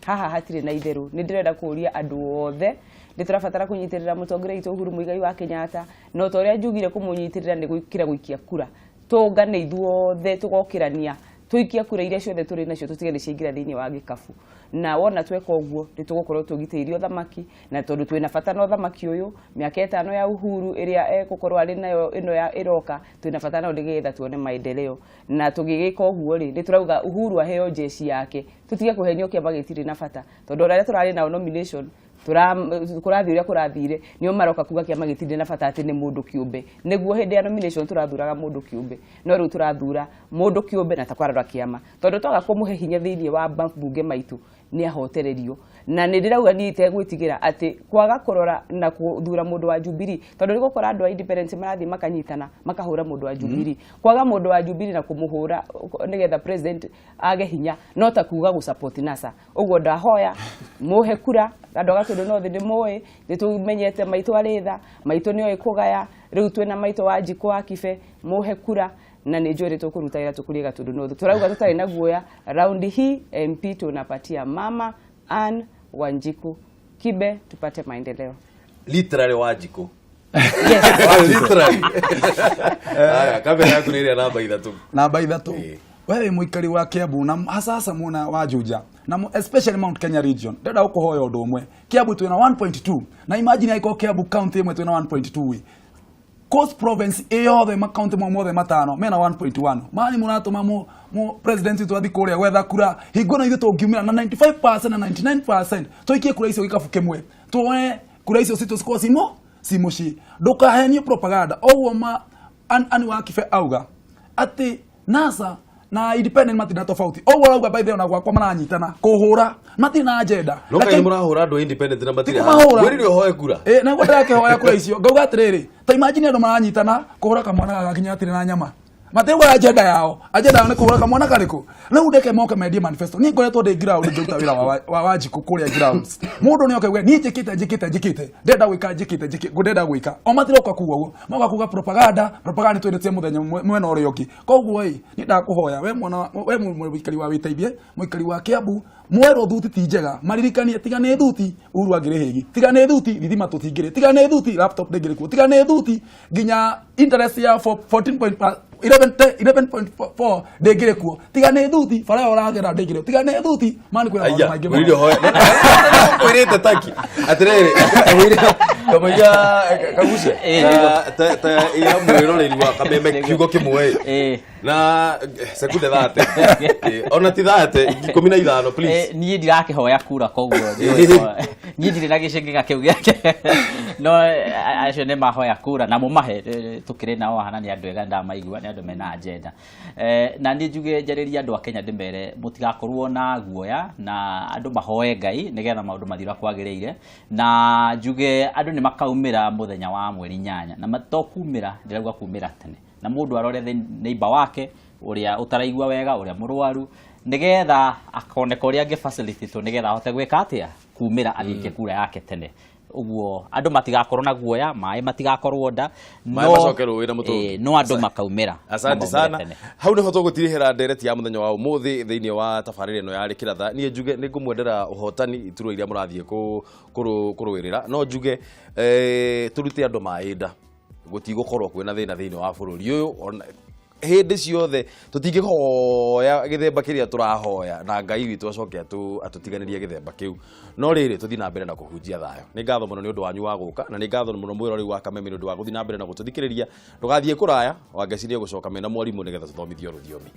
haha hatirĩ na itherũ. Nĩ ndĩrenda kũũria andũ othe, nĩ tũrabatara kũnyitĩrĩra mũtongoria witũ Uhuru Muigai wa Kenyatta, na o ta ũrĩa njugire, kũmũnyitĩrĩra nĩ gwĩkĩra gũikia kura. Tũngane ithuothe, tũgokĩrania. Tũikie kura iria ciothe tũrĩ nacio, tũtige nĩ ciaingĩra thĩinĩ wa gĩkabu. Na wona tweka ũguo, nĩ tũgũkorwo tũgitĩire ũthamaki, na tondũ twĩna bata na ũthamaki ũyũ, mĩaka 5 ya Uhuru ĩrĩa egũkorwo arĩ nayo ĩno ya ĩroka, twĩna bata nayo nĩgetha tuone maendeleo. Na tũgĩgĩka ũguo rĩ, nĩ tũrauga Uhuru aheo jeshi yake, tũtige kũhenio kĩama gĩtirĩ na bata, tondũ ona arĩa tũrarĩ nao nomination kũrathiĩ ũrĩa kũrathire, nĩo maroka kuga kĩama gĩtirĩ na bata atĩ nĩ mũndũ kĩũmbe. Nĩguo hĩndĩ ya nomination tũrathuraga mũndũ kĩũmbe, no rĩu tũrathura mũndũ kĩũmbe na takwarora kĩama, tondũ twaga kũmũhe hinya thĩinĩ wa mabunge maitũ nĩ ahotererio. Na nĩ ndĩrauga niĩ itegwĩtigĩra atĩ kwaga kũrora na kũthura mũndũ wa Jubilee, tondũ nĩ gũkora andũ a independence marathiĩ makanyitana makahũra mũndũ wa Jubilee. Kwaga mũndũ wa Jubilee na kũmũhũra nĩgetha president age hinya no ta kuga gũ support NASA. Ũguo ndahoya mũhe kura andũ a Gatũndũ North, nĩ mũĩ nĩ tũmenyete maitũ arĩ tha, maitũ nĩ oĩ kũgaya, rĩu twĩna maitũ wa Njikũ wa Kibe, mũhe kura na nĩ njũĩ nĩ tũkũruta wĩra tũkũrie Gatũndũ North. Tũrauga tũtarĩ na guoya, round hii MP tunapatia Mama Ann Wanjiku Kibe tupate maendeleo. Literally Wanjiku. Yes. Literally. Haya, kamera yaku nĩ ĩrĩa namba 3. Namba 3. We wĩ mũikari wa Kiambu na hasa hasa mwena wa Juja na especially Mount Kenya region, ndĩrenda gũkũhoya ũndũ ũmwe. Kiambu twĩna 1.2, na imagine angĩkorwo Kiambu county ĩmwe twĩna 1.2 ĩ, Coast Province ĩyothe, makaunti mau mothe matano mena 1.1. Mani mũratũma mu president witũ athi kũrĩa gwetha kura hingo na ithuĩ tũngiumĩra na 95% na 99% tũikie kura icio gĩkabu kĩmwe, tuone kura icio citũ cikorwo cimo ci mũciĩ. Ndũkahenio propaganda oguo ma Ann wa Kibe auga atĩ NASA na independent matirĩ na tofauti oguo arauga. By the way, ona gwakwa maranyitana kũhũra, matirĩ na agenda. No kaĩ mũrahũra andũ a independent na matirĩ Tikũmahũra. Ngwĩrire ũhoe kura. Ĩ, na guo ndĩrakĩhoya kura icio, ngauga atĩrĩrĩ, ta imagine andũ maranyitana kũhũra kamwana gaka kinya gatirĩ na nyama, matirauga agenda yao. Agenda yao nĩ kũhũra kamwana karĩkũ? Rĩu ndeke moke mendie manifesto. Niĩ ngoretwo ndĩ ground ngĩruta wĩra wa Wanjikũ kũrĩa grounds. Mũndũ nĩ oke uge niĩ njĩkĩte njĩkĩte njĩkĩte, ndĩrenda gwĩka njĩkĩte njĩkĩte, ndĩrenda gwĩka, o matiroka kuga ũguo, moka kuga propaganda. Propaganda nĩ twendete mũthenya mwena ũrĩa ũngĩ. Koguo ĩ, niĩ ndakũhoya we mwana we mũikari wa wĩteithie, mũikari wa Kiambu, mwerwo thuti ti njega, maririkanie tiga nĩ thuti Uhuru angĩrĩ hĩgi, tiga nĩ thuti thithima tũtingĩrĩ, tiga nĩ thuti laptop ndĩngĩrĩ kuo, tiga nĩ thuti nginya interest ya 11.4 ndĩngĩrĩ kuo, tiga nĩ thuti bara ĩyo ũragera ndĩngĩrĩ, tiga nĩ thuti mani kwĩna maũndũ Aya, maingĩ ngwĩrire mũno. ũhoe. Ngwĩrĩte taki. Atĩrĩrĩ, ngwĩrire kamũiga kagucia. Ta ya mwĩroreri wa Kameme kiugo kĩmwe ĩ. Na sekunde 30. Ona ti 30, 15 please. Niĩ ndirakĩhoya kura, koguo niĩ ndirĩ na gĩcĩngĩga kĩu gĩake, no acio nĩ mahoya kura na mũmahe. Tũkĩrĩ nao haha na nĩ andũ ega, ndamaigua nĩ andũ mena agenda. Na niĩ njuge njarĩrie andũ a Kenya, ndĩmere mũtigakorwo na guoya, na andũ mahoe Ngai nĩgetha maũndũ mathiĩ ũrĩa kwagĩrĩire. Na njuge andũ nĩ makaumĩra mũthenya wa mweri 8, na to kumĩra, ndĩrauga kumĩra tene, na mũndũ arore neighbor wake ũrĩa ũtaraigua wega, ũrĩa mũrwaru, nĩgetha akoneka ũrĩa angĩ facilitate nĩgetha ahote gwĩka atĩa, kumĩra athiĩke kura yake tene. Ũguo andũ matigakorwo na guoya, maĩ matigakorwo nda. Maĩ macoke rũĩ na mũtũngi. No andũ makaumĩra na Asante maumĩre sana. tene. Hau niho tũgũtirihĩra ndereti ya mũthenya wa ũmũthĩ thĩinĩ wa tabarĩra ĩno ya Rĩkĩratha. Niĩ njuge nĩ ngũmwendera ũhotani iturwa iria mũrathiĩ kũrũĩrĩra. No njuge tũrute andũ maĩ nda, gũtigũkorwo kwĩna thĩna thĩinĩ wa bũrũri ũyũ. Ona hĩndĩ ciothe tũtingĩhoya gĩthemba kĩrĩa tũrahoya na Ngai witũ acoke atũtiganĩrie gĩthemba kĩu. No rĩrĩ, tũthiĩ na mbere na kũhunjia thayũ. Nĩ ngatho mũno nĩ ũndũ wanyu wa gũka, na nĩ ngatho mũno mwĩroreri wa Kameme nĩ ũndũ wa gũthiĩ na mbere na gũtũthikĩrĩria. Ndũgathiĩ kũraya, wangeci nĩ egũcoka mena mwarimũ nĩgetha tũthomithio rũthiomi.